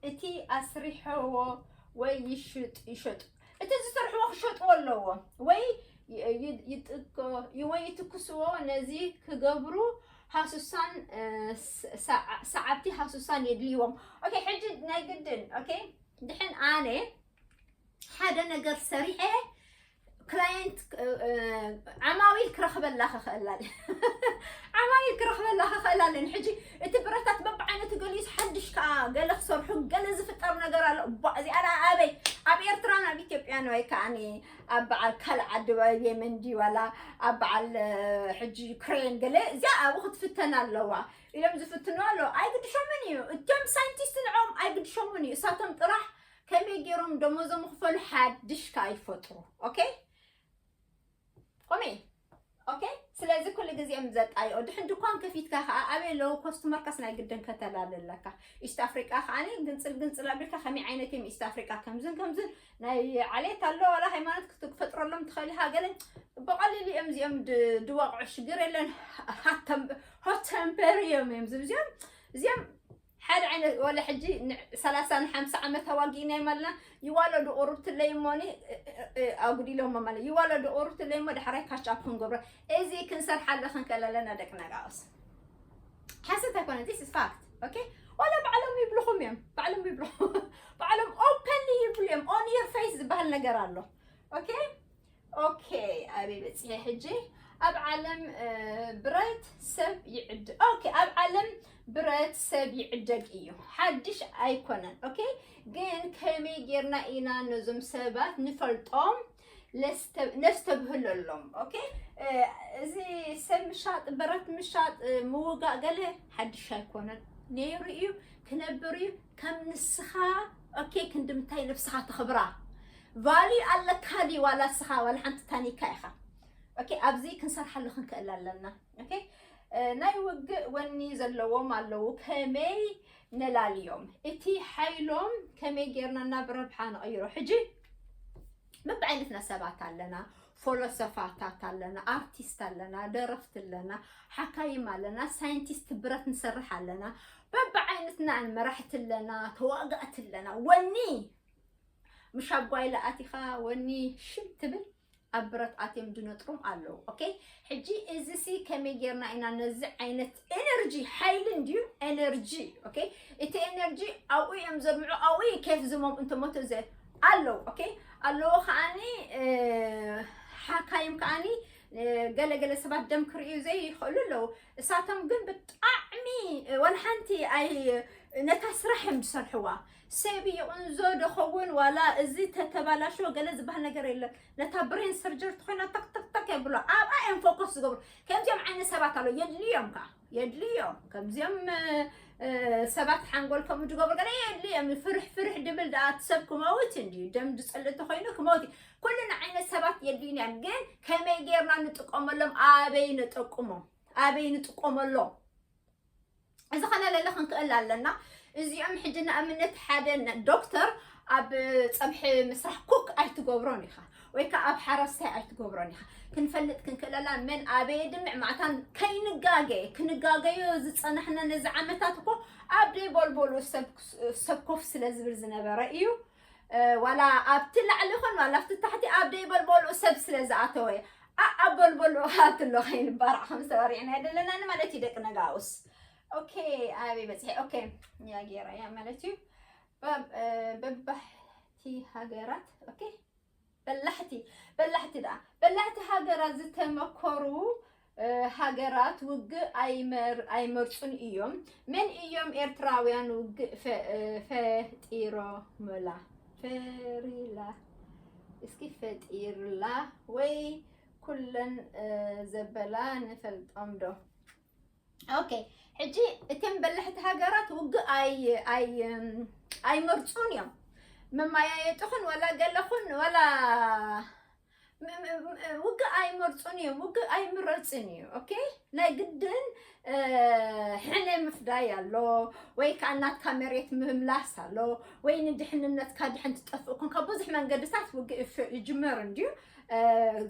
እቲ ኣስሪሖዎ ወይ ይሽጥ-፣ ይሸጡ። እቲ ዝሰርሕዎ ክሸጥዎ ኣለዎ። ወይ ይ-፣ ይ-፣ ይጥቆ-፣ ወይ ይትኩስዎ፣ ነዚ ክገብሩ ሃሱሳን፣ እ፣ ስ-፣ ሰዓ-፣ ሰዓብቲ ሃሱሳን የድልይዎም። ኦኬ፣ ሕጂ ናይ ግድን፣ ኦኬ፣ ድሕን ኣነ ሓደ ነገር ሰሪሐ ክላየንት፣ እ፣ እ፣ ዓማዊል ክረኽበላ ክኽእል ኣለ። ዓማዊል ክረኽበላ ክኽእል ኣለን። ሕጂ እቲ ብረታት በብዓይነቱ ገሊኡስ ሓድሽ ከኣ ገለ ክሰርሑ ገለ ዝፍጠር ነገር ኣሎ። እባ እዚኣ ደኣ ኣበይ? ኣብ ኤርትራን ኣብ ኢትዮጵያን ወይ ከኣ ኣብ በዓል ካልእ ዓዲ ወይ የመን ድዩ ዋላ ኣብ በዓል፣ እ፣ ሕጂ ዩክሬን ገለ እዚኣ ኣብኡ ክትፍተን ኣለዋ ኢሎም ዝፍትኑ ኣለዉ። ኣይግድሾምን እዩ። እቶም ሳይንቲስት ንዕኦም ኣይግድሾምን እዩ። እሳቶም ጥራሕ ከመይ ገይሮም ደሞዞም ክፈሉ ሓድሽ ከኣ ይፈጥሩ። ኦኬ? ኮሜ ኦኬ። ስለዚ ኩሉ ግዜ እዮም ዘጣይቑ። ድሕን ድኳን ከፊትካ ከዓ ኣበይ ኣለዉ ኮስተመርካስ ናይ ግድን ከተላሊ ኣለካ። ኢስት ኣፍሪቃ ከዓ ግንፅል ግንፅል ኣቢልካ ከመይ ዓይነት እዮም ኢስት ኣፍሪቃ ከምዝን ከምዝን ናይ ዓሌት ኣሎ ዋላ ሃይማኖት ክት- ክፈጥረሎም ትኽእል ኢኻ። ገለ ብቐሊሉ እዮም እዚኦም ድ- ድዋቕዑ ሽግር የለን። ሆት ተምፐር እዮም እዮም ዝም እዚኦም እዚኦም ሓደ ዓይነት ወላ ሕጂ ን- ሰላሳ ን ሓምሳ ዓመት ተዋጊእና ይመልና ይዋለዱ ቁሩብ ትለይ እሞኒ እ- እ- እ- ኣጉዲሎሞ ማለት ይዋለዱ ቁሩብ ትለይ እሞ ዳሕራይ ካች ኣፕ ክንገብሮ እዚ ክንሰርሓለ ክንክእል ኣለና ደቂ ነጋውስ ሓሰት ኣይኮነ this is fact okay። ወላ ባዕሎም ይብልኹም እዮም ባዕሎም ይብልኹም ባዕሎም ኦፐንሊ ይብሉ እዮም on your face ዝበሃል ነገር ኣሎ okay። okay ኣበይ በፂሐ ሕጂ ኣብ ዓለም እ፣ ብረት ሰብ ይዕድ okay ኣብ ዓለም ብረት ሰብ ይዕደግ እዩ ሓድሽ ኣይኮነን okay። ግን ከመይ ጌርና ኢና ነዞም ሰባት ንፈልጦም ለስተ- ነስተብህለሎም okay። እ፣ እዚ ሰብ ምሻጥ ብረት ምሻጥ እ፣ ምውጋእ ገለ ሓድሽ ኣይኮነን ነይሩ እዩ ክነብር እዩ ከም ንስኻ okay ክንዲ ምንታይ ነብስኻ ተኽብራ ቫልዩ ኣለካ ድዩ ዋላ እስኻ ዋላ ሓንቲ ታኒካ ኢኻ okay ኣብዚ ክንሰርሓሉ ክንክእል ኣለና okay። እ፣ ናይ ውግእ ወኒ ዘለዎም ኣለዉ ከመይ ነላልዮም እቲ ሓይሎም ከመይ ጌርና ናብ ረብሓ ንቐይሮ ሕጂ በብዓይነትና ሰባት ኣለና ፎሎሶፋታት ኣለና ኣርቲስት ኣለና ደረፍቲ ኣለና ሓካይም ኣለና ሳይንቲስት ብረት ንሰርሕ ኣለና በብዓይነትና መራሕቲ ኣለና ተዋጋእቲ ኣለና ወኒ ምሽ ኣብ ጓይላ ኣቲኻ ወኒ ሽም ትብል ኣብ ብረት ኣትዮም ድነጥሩም ኣለዉ okay። ሕጂ እዚ ሲ ከመይ ጌርና ኢና ነዚ ዓይነት ኤነርጂ ሓይሊ እንድዩ ኤነርጂ okay። እቲ ኤነርጂ ኣብኡ እዮም ዘድምዑ ኣብኡ እዩ ኬፍ ዝሞም እንተሞቱ ዘ ኣለዉ okay። ኣለዎ ከዓኒ እ፣ ሓካይም ከዓኒ እ፣ ገለገለ ሰባት ደም ክርእዩ ዘይኽእሉ ኣለዉ እሳቶም ግን ብጣዕሚ እ፣ ወላ ሓንቲ ኣይ ነታ ስራሕ እዮም ዝሰርሕዋ ሰብ ይቕንዞ ደኸውን ዋላ እዚ ተተባላሾ ገለ ዝበሃል ነገር የለን ነታ ብሬን ሰርጀር ትኾይና ተክተክተክ የብሎ ኣብኣ እዮም ፎከስ ዝገብሩ ከምዚኦም ዓይነት ሰባት ኣሎ የድልዮም ከዓ የድልዮም ከምዚኦም እ፣ ሰባት ሓንጎል ከምኡ ዝገብሩ ገለ የድልዮም ፍርሕ ፍርሕ ድብል ደኣ እቲ ሰብ ክመውት እንድዩ ደም ዝፀልእ ተኮይኑ ክመውት እዩ ኩልና ዓይነት ሰባት የድልዩና እዮም ግን ከመይ ጌርና ንጥቀመሎም ኣበይ ንጠቁሞም ኣበይ ንጥቀመሎም እዚ ከነለለ ክንክእል ኣለና እዚኦም ሕጂ ንኣብነት ሓደ ነ- ዶክተር ኣብ ፀብሒ ምስራሕ ኩክ ኣይትገብሮን ኢኻ ወይ ከዓ ኣብ ሓረስታይ ኣይትገብሮን ኢኻ ክንፈልጥ ክንክእለላ መን ኣበየ ድምዕ ማዕታን ከይንጋገየ ክንጋገዮ ዝፀናሕና ነዚ ዓመታት እኮ ኣብ ደይ ቦልቦሉ ሰብ ሰብ ኮፍ ስለ ዝብል ዝነበረ እዩ ዋላ ኣብቲ ላዕሊ ኹን ዋላ ኣብቲ ታሕቲ ኣብ ደይ በልበልኡ ሰብ ስለ ዝኣተወ ኣኣብ በልበልኡ ኣትሎ ከይንባራዕ ከም ዝተበሪዕና የደለናኒ ማለት እዩ ደቂ ነጋውስ ኦኬ ኣበይ በፅሐ ኦኬ እያ ገይራ እያ ማለት እዩ በባሕቲ ሃገራት ኦኬ በላሕቲ በላሕቲ ደኣ በላሕቲ ሃገራት ዝተመኮሩ ሃገራት ውግእ ኣይመርፁን እዮም። መን እዮም ኤርትራውያን ውግእ ፈጢሮምላ? ፈሪላ እስኪ ፈጢርላ ወይ ኩለን ዘበላ ንፈልጦም ዶ? ኦኬ ሕጂ እተን በላሕቲ ሃገራት ውግእ ኣይ ኣይ ኣይመርፁን እዮም። መማያየጥኹን ዋላ ገለኹን ዋላ ውግእ ኣይመርፁን እዮም ውግእ ኣይምረፅን እዩ ኦኬ ናይ ግድን ሕነ ምፍዳይ ኣሎ ወይ ከዓ ናትካ መሬት ምምላስ ኣሎ ወይ ንድሕንነትካ ድሕን ትጠፍእ ኮንካ ብዙሕ መንገድታት ውግእ ይፍ- ይጅመር እንድዩ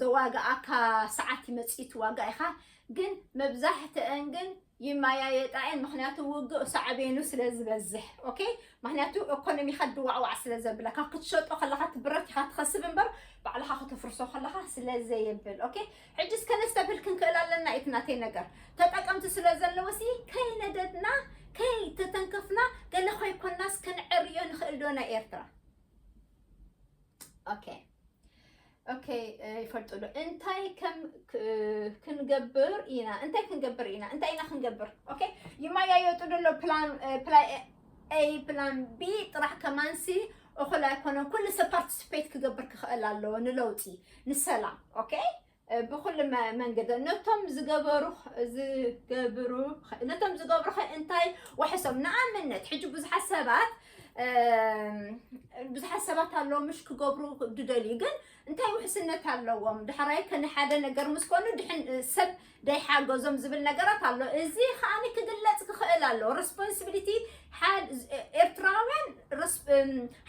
ዘዋግኣካ ሰዓት ይመፅእ ትዋጋ ኢኻ ግን መብዛሕትአን ግን ይመያየጣ እየን ምክንያቱ ውግእ ሳዕቤኑ ስለ ዝበዝሕ ኦኬ ምክንያቱ ኢኮኖሚካ ድዋዕዋዕ ስለ ዘብለካ ክትሸጦ ከለካ እቲ ብረት ኢካ ትከስብ እምበር ባዕልካ ከተፍርሶ ከለካ ስለ ዘየብል ኦኬ ሕጂ እስከ ነስተብህል ክንክእል ኣለና እቲ ናተይ ነገር ተጠቀምቲ ስለ ዘለውሲ ከይነደድና ከይተተንከፍና ገለ ኮይኮናስ ከነዕርዮ ንክእል ዶ ናይ ኤርትራ ኦኬ ኦኬ ይፈልጡ ዶ እንታይ ከም ክንገብር ኢና እንታይ ክንገብር ኢና እንታይ ኢና ክንገብር ኦኬ ይማያየጡ ደሎ ፕላን ፕላይ ኤ ፕላን ቢ ጥራሕ ከማንሲ እኹል ኣይኮነን ኩሉ ሰብ ፓርቲስፔት ክገብር ክኽእል ኣለዎ ንለውጢ ንሰላም ኦኬ ብኩሉ መንገዲ ነቶም ዝገበሩ ዝገብሩ ነቶም ዝገብሩ እንታይ ዋሕሶም ንኣብነት ሕጂ ብዙሓት ሰባት ብዙሓት ሰባት ኣለዉ ምሽ ክገብሩ ድደልዩ ግን እንታይ ውሕስነት ኣለዎም? ድሕራይ ከነ ሓደ ነገር ምስ ኮኑ ድሕን ሰብ ደይሓገዞም ዝብል ነገራት ኣሎ። እዚ ከዓኒ ክግለጽ ክኽእል ኣለዎ። ሬስፖንሲቢሊቲ ኤርትራውያን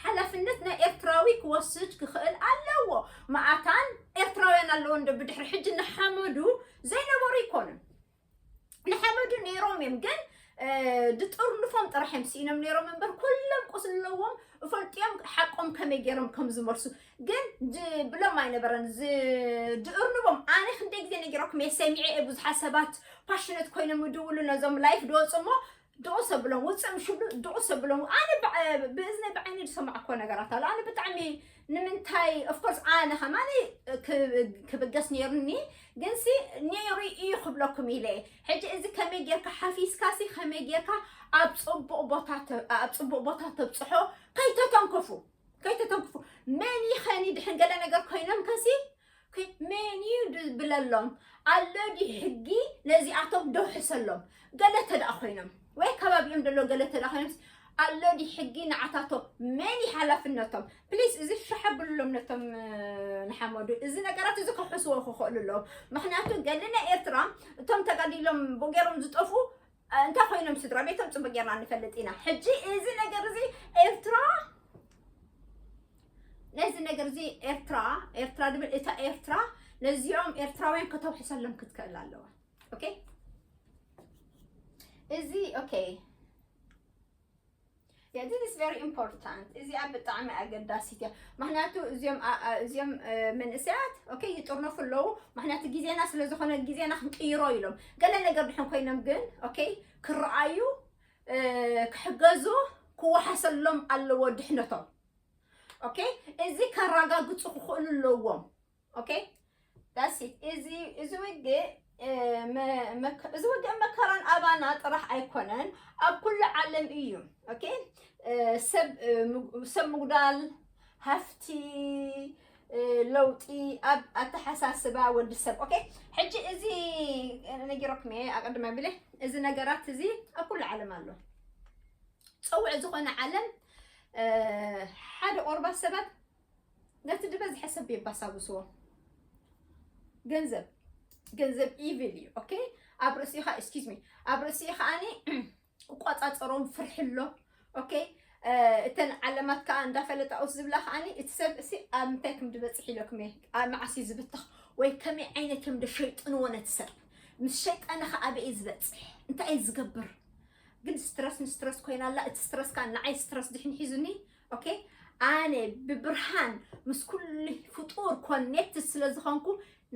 ሓላፍነት ናይ ኤርትራዊ ክወስድ ክኽእል ኣለዎ። መኣታን ኤርትራውያን ኣለዎ እንዶ ብድሕሪ ሕጂ ንሓመዱ ዘይነበሩ ኣይኮኑን። ንሓመዱ ነይሮም እዮም ግን ድጥርንፎም ጥራሕ እዮም ስኢኖም ነይሮም እምበር ኩሎም ቁስሊ ኣለዎም። እፈልጥዮም ሓቆም ከመይ ገይሮም ከም ዝመልሱ ግን ብሎም ኣይነበረን። ድእርንቦም ኣነ ክንደይ ግዜ ነጊረኩም እየ ሰሚዐ እየ። ብዙሓት ሰባት ፓሽነት ኮይኖም ይድውሉ ነዞም ላይፍ ድወፁ እሞ ድቑስ ኣብሎም ውፅእ ምሽ ብሉ ድቑስ ኣብሎም ኣነ ብእዝነ ብዓይነ ዝሰማዕኮ ነገራት ኣሎ። ኣነ ብጣዕሚ ንምንታይ ኦፍኮርስ ኣነ ከማኒ ክብገስ ነይሩኒ ግንሲ ነይሩ እዩ ክብለኩም ኢለ። ሕጂ እዚ ከመይ ጌርካ ሓፊስካሲ ከመይ ጌርካ ኣብ ፅቡቕ ቦታ ኣብ ፅቡቕ ቦታ ተብፅሖ። ከይተተንክፉ ከይተተንክፉ መን ይኸኒ ድሕን ገለ ነገር ኮይኖም ከሲ መን እዩ ድብለሎም ኣሎ ዲ ሕጊ ነዚኣቶም ደውሕሰሎም ገለ ተደኣ ኮይኖም ወይ ከባቢኦም ዘሎ ገለ ተደኣ ኮይኖም ኣሎ ዲ ሕጊ ንዓታቶም መን እዩ ሓላፍነቶም? ፕሊስ እዚ ሸሓብሉሎም ነቶም ንሓመዱ እዚ ነገራት እዚ ክሕስዎ ክኽእሉ ኣለዎም። ምክንያቱ ገለ ናይ ኤርትራ እቶም ተጋዲሎም ብገሮም ዝጠፉ እንታይ ኮይኖም ስድራ ቤቶም ፅቡቅ ጌርና ንፈልጥ ኢና። ሕጂ እዚ ነገር እዚ ኤርትራ ነዚ ነገር እዚ ኤርትራ ኤርትራ ድብል እታ ኤርትራ ነዚኦም ኤርትራውያን ከተውሕሰሎም ክትክእል ኣለዋ። ኦኬ እዚ ኦኬ Yeah, this is very important። እዚኣ ብጣዕሚ ኣገዳሲት እያ። ምክንያቱ እዚኦም እዚኦም መንእሰያት ኦኬ ይጥርነፉ ኣለዉ። ምክንያቱ ግዜና ስለ ዝኾነ ግዜና ክንቅይሮ ኢሎም ገለ ነገር ድሕን ኮይኖም ግን ኦኬ ክረኣዩ ክሕገዙ ክወሓሰሎም ኣለዎ ድሕነቶም። ኦኬ እዚ ከረጋግፁ ክኽእሉ ኣለዎም። ኦኬ that's it። እዚ እዚ ውግእ እዚ ውግእ መከራን ኣባና ጥራሕ ኣይኮነን ኣብ ኩሉ ዓለም እዩ። ኦኬ ሰብ ሰብ ምጉዳል ሃፍቲ ለውጢ ኣብ ኣተሓሳስባ ወዲ ሰብ። ኦኬ ሕጂ እዚ ነጊረኩም እየ ኣቀድማ ቢለ እዚ ነገራት እዚ ኣብ ኩሉ ዓለም ኣሎ። ፀውዕ ዝኾነ ዓለም ሓደ ቆርባት ሰባት ነቲ ዝበዝሐ ሰብ የባሳብስዎ። ገንዘብ ገንዘብ ኢቪል እዩ። ኦኬ ኣብ ርእሲኻ excuse me ኣብ ርእሲ ከዓኒ ክቆፃፀሮም ፍርሒ ኣሎ። ኦኬ እተን ዓለማት ከዓ እንዳፈለጣ ኡስ ዝብላ ከዓኒ እቲ ሰብ እሲ ኣብ ምንታይ ከም ዝበፅሕ ኢለኩም እየ ኣብ መዓስ እዩ ዝብተኽ ወይ ከመይ ዓይነት እዮም ዶ ሸይጥንዎ ነቲ ሰብ ምስ ሸይጣነ ከዓ ኣበይ ዝበፅሕ እንታይ እዩ ዝገብር ግን ስትረስ ንስትረስ ኮይና ኣላ። እቲ ስትረስ ከዓ ንዓይ ስትረስ ድሕን ሒዙኒ። ኦኬ ኣነ ብብርሃን ምስ ኩሉ ፍጡር ኮኔክትድ ስለ ዝኾንኩ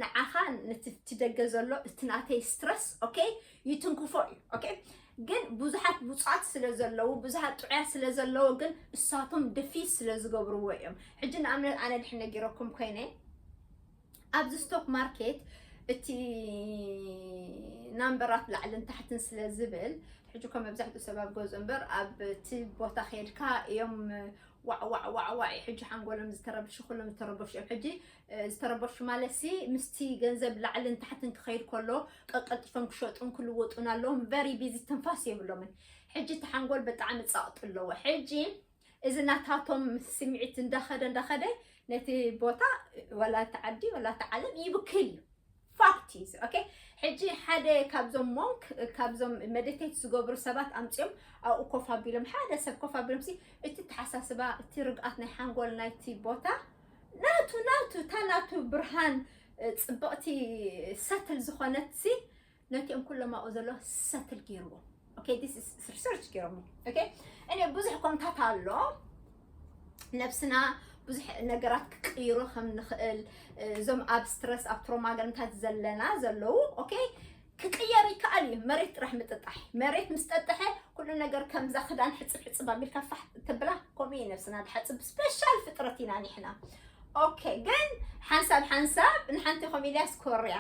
ንዓኻ ነቲ እቲ ደገ ዘሎ እቲ ናተይ ስትረስ ኦኬ ይትንክፎ እዩ። ኦኬ ግን ብዙሓት ብፁዓት ስለ ዘለዉ ብዙሓት ጥዑያት ስለ ዘለዉ ግን እሳቶም ደፊት ስለ ዝገብርዎ እዮም። ሕጂ ንኣብነት ኣነ ድሕን ነጊረኩም ኮይነ ኣብዚ ስቶክ ማርኬት እቲ ናምበራት ላዕልን ታሕትን ስለ ዝብል ሕጂ ኮ መብዛሕትኡ ሰብ ኣብ ገዝኡ እምበር ኣብቲ ቦታ ከይድካ እዮም ዋዕ ዋዕ ዋዕ ዋዕ ሕጂ ሓንጎሎም ዝተረብሹ ኩሎም ዝተረበሹ እዮም። ሕጂ ዝተረበሹ ማለት ሲ ምስቲ ገንዘብ ላዕልን ታሕትን ክኸይድ ከሎ ቀቀልጢፎም ክሸጡን ክልወጡን ኣለዎም። ቨሪ ቢዚ ትንፋስ የብሎምን። ሕጂ እቲ ሓንጎል ብጣዕሚ ጸቕጢ ኣለዎ። ሕጂ እዚ ናታቶም ስምዒት እንዳኸደ እንዳኸደ ነቲ ቦታ ወላ እቲ ዓዲ ወላ እቲ ዓለም ይብክል እዩ። ፋክት እዩ። ኦኬ ሕጂ ሓደ ካብዞም ሞንክ ካብዞም መዲቴት ዝገብሩ ሰባት ኣምፅኦም ኣብኡ ኮፍ ኣቢሎም ሓደ ሰብ ኮፍ ኣቢሎም ሲ እቲ ተሓሳስባ እቲ ርግኣት ናይ ሓንጎል ናይቲ ቦታ ናቱ ናቱ እታ ናቱ ብርሃን ፅብቕቲ ሰትል ዝኾነት ሲ ነቲኦም ኩሎም ኣብኡ ዘሎ ሰትል ገይርዎም። ኦኬ this is research ገይሮም። ኦኬ እኔ ብዙሕ ኮምታት ኣሎ ነብስና ብዙሕ ነገራት ክቅይሮ ከም ንኽእል እዞም ኣብ ስትረስ ኣብ ትሮማ ገለምታት ዘለና ዘለዉ ኦኬ ክቅየር ይከኣል እዩ። መሬት ጥራሕ ምጥጣሕ መሬት ምስ ጠጠሐ ኩሉ ነገር ከምዛ ክዳን ሕፅብ ሕፅብ ኣቢልካ ፋሕ ትብላ። ከምኡ እዩ ነብስና ድሓፅብ ስፔሻል ፍጥረት ኢና ኒሕና። ኦኬ ግን ሓንሳብ ሓንሳብ ንሓንቲ ከም ኢልያስ ኮርያ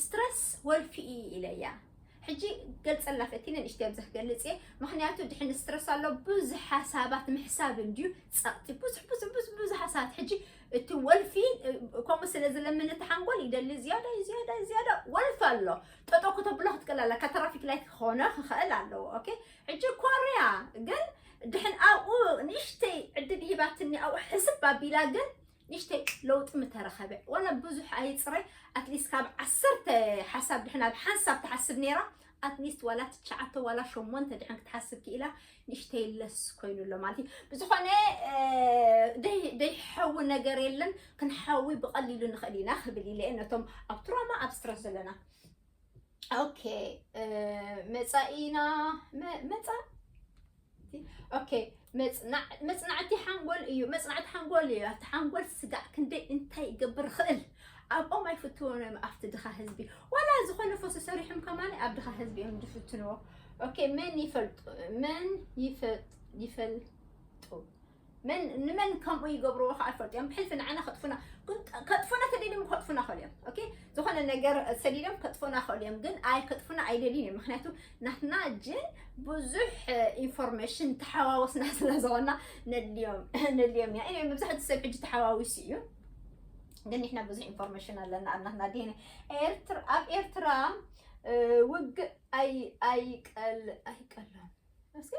ስትረስ ወልፊ እዩ ኢለያ። ሕጂ ገልጸላ ፈቲነ ንእሽተይ ኣብዛ ክገልጽ እየ። ምኽንያቱ ድሕን ስትረስ ኣሎ፣ ብዙሕ ሓሳባት ምሕሳብ እንድዩ ጸቕጢ፣ ብዙሕ፣ ብዙሕ፣ ብዙሕ፣ ብዙሕ ሓሳባት። ሕጂ እቲ ወልፊ፣ እ፣ ከምኡ ስለ ዝለምን እቲ ሓንጎል ይደሊ ዝያዳ፣ ዝያዳ፣ ዝያዳ ወልፊ ኣሎ። ጠጠው ከተብሎ ክትክእል ኣላ። ካብ ትራፊክ ላይት ክኾነ ክኽእል ኣለዎ። ኦኬ? ሕጂ ኮርያ ግን ድሕን ኣብኡ ንእሽተይ ዕድል ሂባትኒ፣ ኣብኡ ሕስብ ኣቢላ ግን ንእሽተይ ለውጢ ምተረኸበ። ወላ ብዙሕ ኣይጽረይ፣ ኣትሊስት ካብ ዓሰርተ ሓሳብ ድሕን ኣብ ሓንሳብ ትሓስብ ነይራ፣ ኣትሊስት ዋላ ትሽዓተ ዋላ ሸሞንተ ድሕን ክትሓስብ ክኢላ፣ ንእሽተይ ለስ ኮይኑ ኣሎ ማለት እዩ። ብዝኾነ፣ እ፣ ደይ-፣ ደይሐዊ ነገር የለን፣ ክንሓዊ ብቐሊሉ ንኽእል ኢና ክብል ኢለ እየ ነቶም ኣብ ትራማ ኣብ ስትረስ ዘለና። ኦኬ፣ እ፣ መጻኢና፣ መ-፣ መጻ-፣ ኦኬ፣ መጽናዕ-፣ መጽናዕቲ ሓንጎል እዩ። መጽናዕቲ ሓንጎል እዩ። ኣብቲ ሓንጎል ስጋዕ ክንደይ እንታይ ይገብር ይኽእል። ኣብኦም ኣይፍትዎን እዮም ኣብቲ ድኻ ህዝቢ። ዋላ ዝኾነ ፎሶ ሰሪሖም ከማን ኣብ ድኻ ህዝቢ እዮም ዝፍትንዎ። ኦኬ፣ መን ይፈልጡ፣ መን ይፈ-፣ ይፈልጡ፣ መን፣ ንመን ከምኡ ይገብርዎ ከዓ ይፈልጡ እዮም። ብሕልፊ ንዓና ከጥፉና፣ ግን ከጥፉና ተደልዮም ከጥፉና ይኽእሉ እዮም። ኦኬ፣ ዝኾነ ነገር ሰዲዶም ከጥፉና ይኽእሉ እዮም፣ ግን ኣይ ከጥፉና ኣይደልዩን እዮም። ምኽንያቱ ናትና ጅን ብዙሕ ኢንፎርሜሽን ተሓዋወስና ስለ ዝኾና ነድልዮም፣ ነድልዮም ኢና። ኤኒዌይ፣ መብዛሕትኡ ሰብ ሕጂ ተሓዋዊሱ እዩ፣ ግን ንሕና ብዙሕ ኢንፎርሜሽን ኣለና ኣብ ናትና ዲ ኤን ኤ። ኤርትራ፣ ኣብ ኤርትራ፣ እ፣ ውግእ ኣይ-፣ ኣይቀል-፣ ኣይቀሎም። እስኪ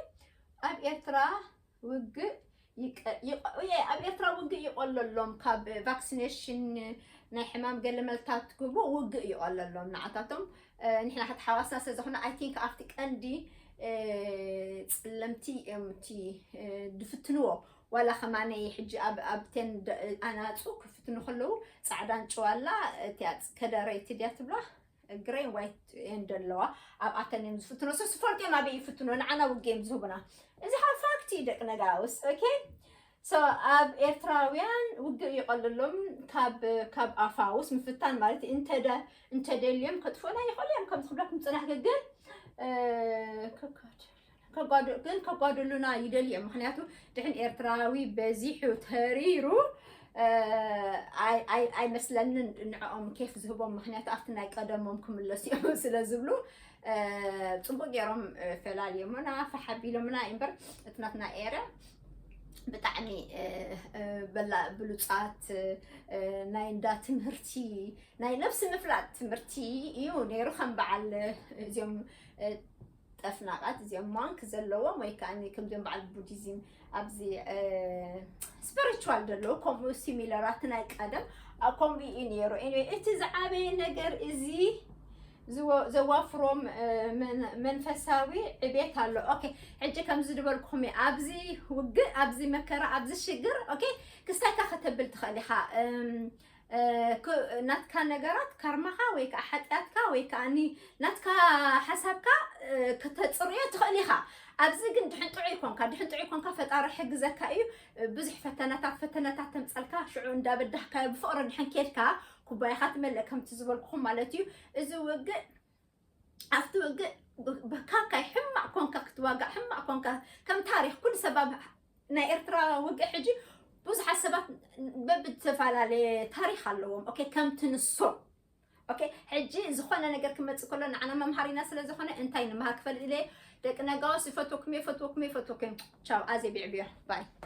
ኣብ ኤርትራ ውግእ ይቀ-፣ ይቀ-፣ እየ፣ ኣብ ኤርትራ ውግእ ይቐለሎም፣ ካብ ቫክሲኔሽን ናይ ሕማም ገለ መልታት ግቡ ውግእ ይቐለሎም ንዓታቶም። እ፣ ንሕና ሕት ሓዋስና ስለ ዝኾነ፣ ኣይ ቲንክ ኣብቲ ቀንዲ፣ እ፣ ጽለምቲ እዮም እቲ፣ እ፣ ዝፍትንዎ። ዋላ ከማነይ ሕጂ ኣብ፣ ኣብተን ደ-፣ ኣናጹ ክፍትኑ ከለዉ ጻዕዳን ጨዋላ፣ እቲያ ከደረይቲ ድያ ትብላ? ግሬን ዋይት ኤንድ ኣለዋ። ኣብኣተን እዮም ዝፍትኖ። ሶ ዝፈልጡ እዮም ኣበይ ይፍትኖ። ንዓና ውግእ እዮም ዝህቡና። እዚ ካብ ፋክት እዩ ደቂ ነጋውስ። ኦኬ? ሶ ኣብ ኤርትራውያን ውግእ ይቐልሎም። ካብ፣ ካብ ኣፋውስ ምፍታን ማለት እዩ። እንተደ-፣ እንተደልዮም ከጥፍኡና ይኽእሉ እዮም። ከምዚ ክብለኩም ዝጸናሕኩ ግን፣ እ፣ ከካድ-፣ ከጓድ-፣ ግን ከጓድሉና ይደልዩ እዮም። ምኽንያቱ ድሕን ኤርትራዊ በዚሑ ተሪሩ፣ እ፣ ኣይ-፣ ኣይ-፣ ኣይመስለንን ንዕኦም ኬፍ ዝህቦም። ምኽንያቱ ኣብቲ ናይ ቀደሞም ክምለሱ እዮም ስለ ዝብሉ፣ እ፣ ጽቡቅ ገይሮም፣ እ፣ ፈላልዮምና፣ ፋሕ ኣቢሎምና እምበር እቲ ናትና ኤርያ ብጣዕሚ፣ እ፣ እ፣ በላ-፣ ብሉጻት፣ እ፣ ናይ እንዳ ትምህርቲ፣ ናይ ነብሲ ምፍላጥ ትምህርቲ እዩ ነይሩ። ከም በዓል እዚኦም፣ እ፣ ጠፍናቓት እዚኦም ማንክ ዘለዎም ወይ ከዓ ከምዚኦም በዓል ቡዲዝም ኣብዚ፣ እ፣ ስፒሪቹዋል ዘለዉ ከምኡ ሲሚለራት ናይ ቀደም፣ እ፣ ከምኡ እዩ ነይሩ። ኤኒዌይ፣ እቲ ዝዓበየ ነገር እዚ ዝወ-፣ ዘዋፍሮም፣ እ፣ መን-፣ መንፈሳዊ ዕቤት ኣሎ። ኦኬ፣ ሕጂ ከምዚ ዝበልኩኹም እዩ። ኣብዚ ውግእ፣ ኣብዚ መከራ፣ ኣብዚ ሽግር፣ ኦኬ፣ ክስታይካ ከተብል ትኽእል ኢኻ። እም፣ እ፣ ክ-፣ ናትካ ነገራት ካርማኻ ወይ ከዓ ሓጢኣትካ ወይ ከዓ ኒ-፣ ናትካ ሓሳብካ፣ እ፣ ከተጽርዮ ትኽእል ኢኻ። ኣብዚ ግን ድሕን ጥዑይ ኮንካ፣ ድሕን ጥዑይ ኮንካ ፈጣሪ ሕግዘካ እዩ። እ፣ ብዙሕ ፈተነታት፣ ፈተነታት ተምጸልካ፣ ሽዑ እንዳበዳህካዮ ብፍቕሪ ድሕን ኬድካ፣ ኩባያኻ ትመልእ ከምቲ ዝበልኩኹም ማለት እዩ። እዚ ውግእ፣ ኣብቲ ውግእ ብ-፣ ብካካይ ሕማቕ ኮንካ ክትዋጋእ፣ ሕማቕ ኮንካ ከም ታሪኽ ኩሉ ሰብ ኣብ ናይ ኤርትራ ውግእ ሕጂ ብዙሓት ሰባት በብዝተፈላለየ ታሪኽ ኣለዎም። ኦኬ፣ ከምቲ ንሶም። ኦኬ፣ ሕጂ ዝኾነ ነገር ክመጽእ ከሎ ንዓና መምሃሪና ስለ ዝኾነ እንታይ ንምሃር ክፈልጥ ኢለ። ደቂ ነጋውስ ይፈትወኩም፣ ይፈትወኩም፣ ይፈትወኩም። ቻው፣ ኣዜ ቢዕቢዮ። ባይ።